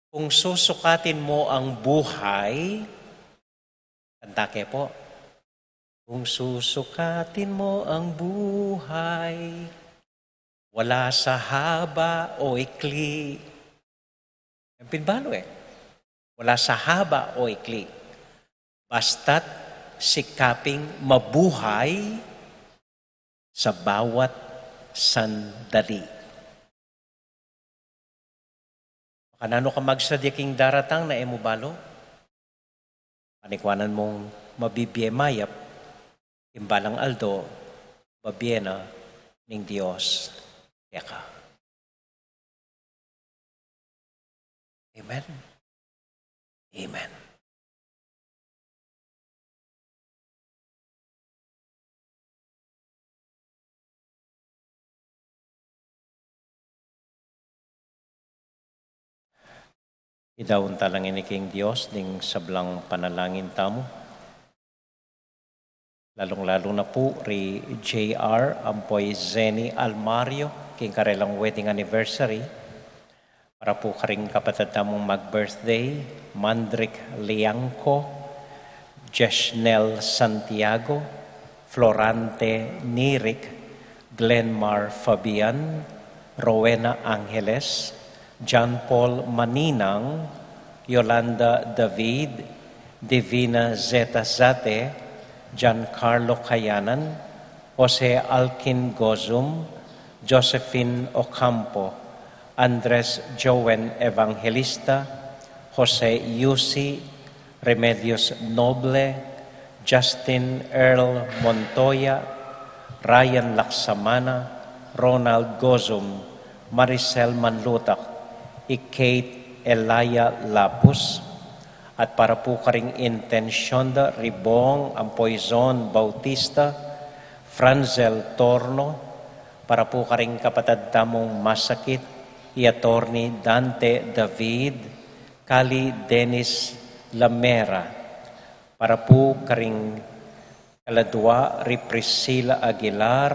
kung susukatin mo ang buhay, kanta ke pu. Kung susukatin mo ang buhay, wala sa haba o ikli. Ampin balu e. Wala sa haba o ikli. Basta't sikaping mabuhay sa bawat sandali. Makananu ka magsadya king daratang na e mu balu? Panikuanan mung mabibie mayap, ing balang aldo, babie na ning Dios keka. Amen. Amen. Idaun ta la ngeni king Dios ding sablang panalangin tamu. Lalung-lalu na pu ri J R ampo i Zeni Almario, king karelang wedding anniversary. Para pu karing kapatad tamung mag-birthday, Mandrick Liangco, Jeshnel Santiago, Florante Nirik, Glenmar Fabian, Rowena Angeles, John Paul Maninang, Yolanda David, Divina Zeta Zate, Giancarlo Kayanan, Jose Alkin Gozum, Josephine Ocampo, Andres Joven Evangelista, Jose Yusi, Remedios Noble, Justin Earl Montoya, Ryan Laksamana, Ronald Gozum, Maricel Manlutak, i Kate Elia Lapus, at para pu karing intensyon da ri Bong ampo i Zon Bautista, Franzel Torno, para pu karing kapatad tamung masakit, i Attorney Dante David, Kali Dennis Lamera, para pu karing kaladua ri Priscilla Aguilar,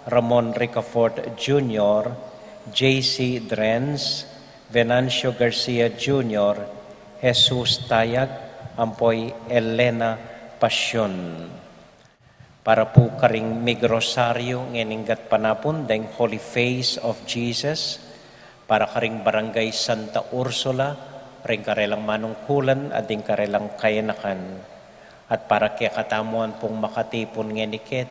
Ramon Ricafort Junior, J C Drens, Venancio Garcia Junior, Jesus Tayag, ampo i Elena Pasion. Para pu karing migrosaryu ngening gatpanapun deng Holy Face of Jesus, para karing Barangay Santa Ursula, ring karelang manungkulan at ding karelang kayanakan. At para kekatamu ampong makatipun ngeni keti,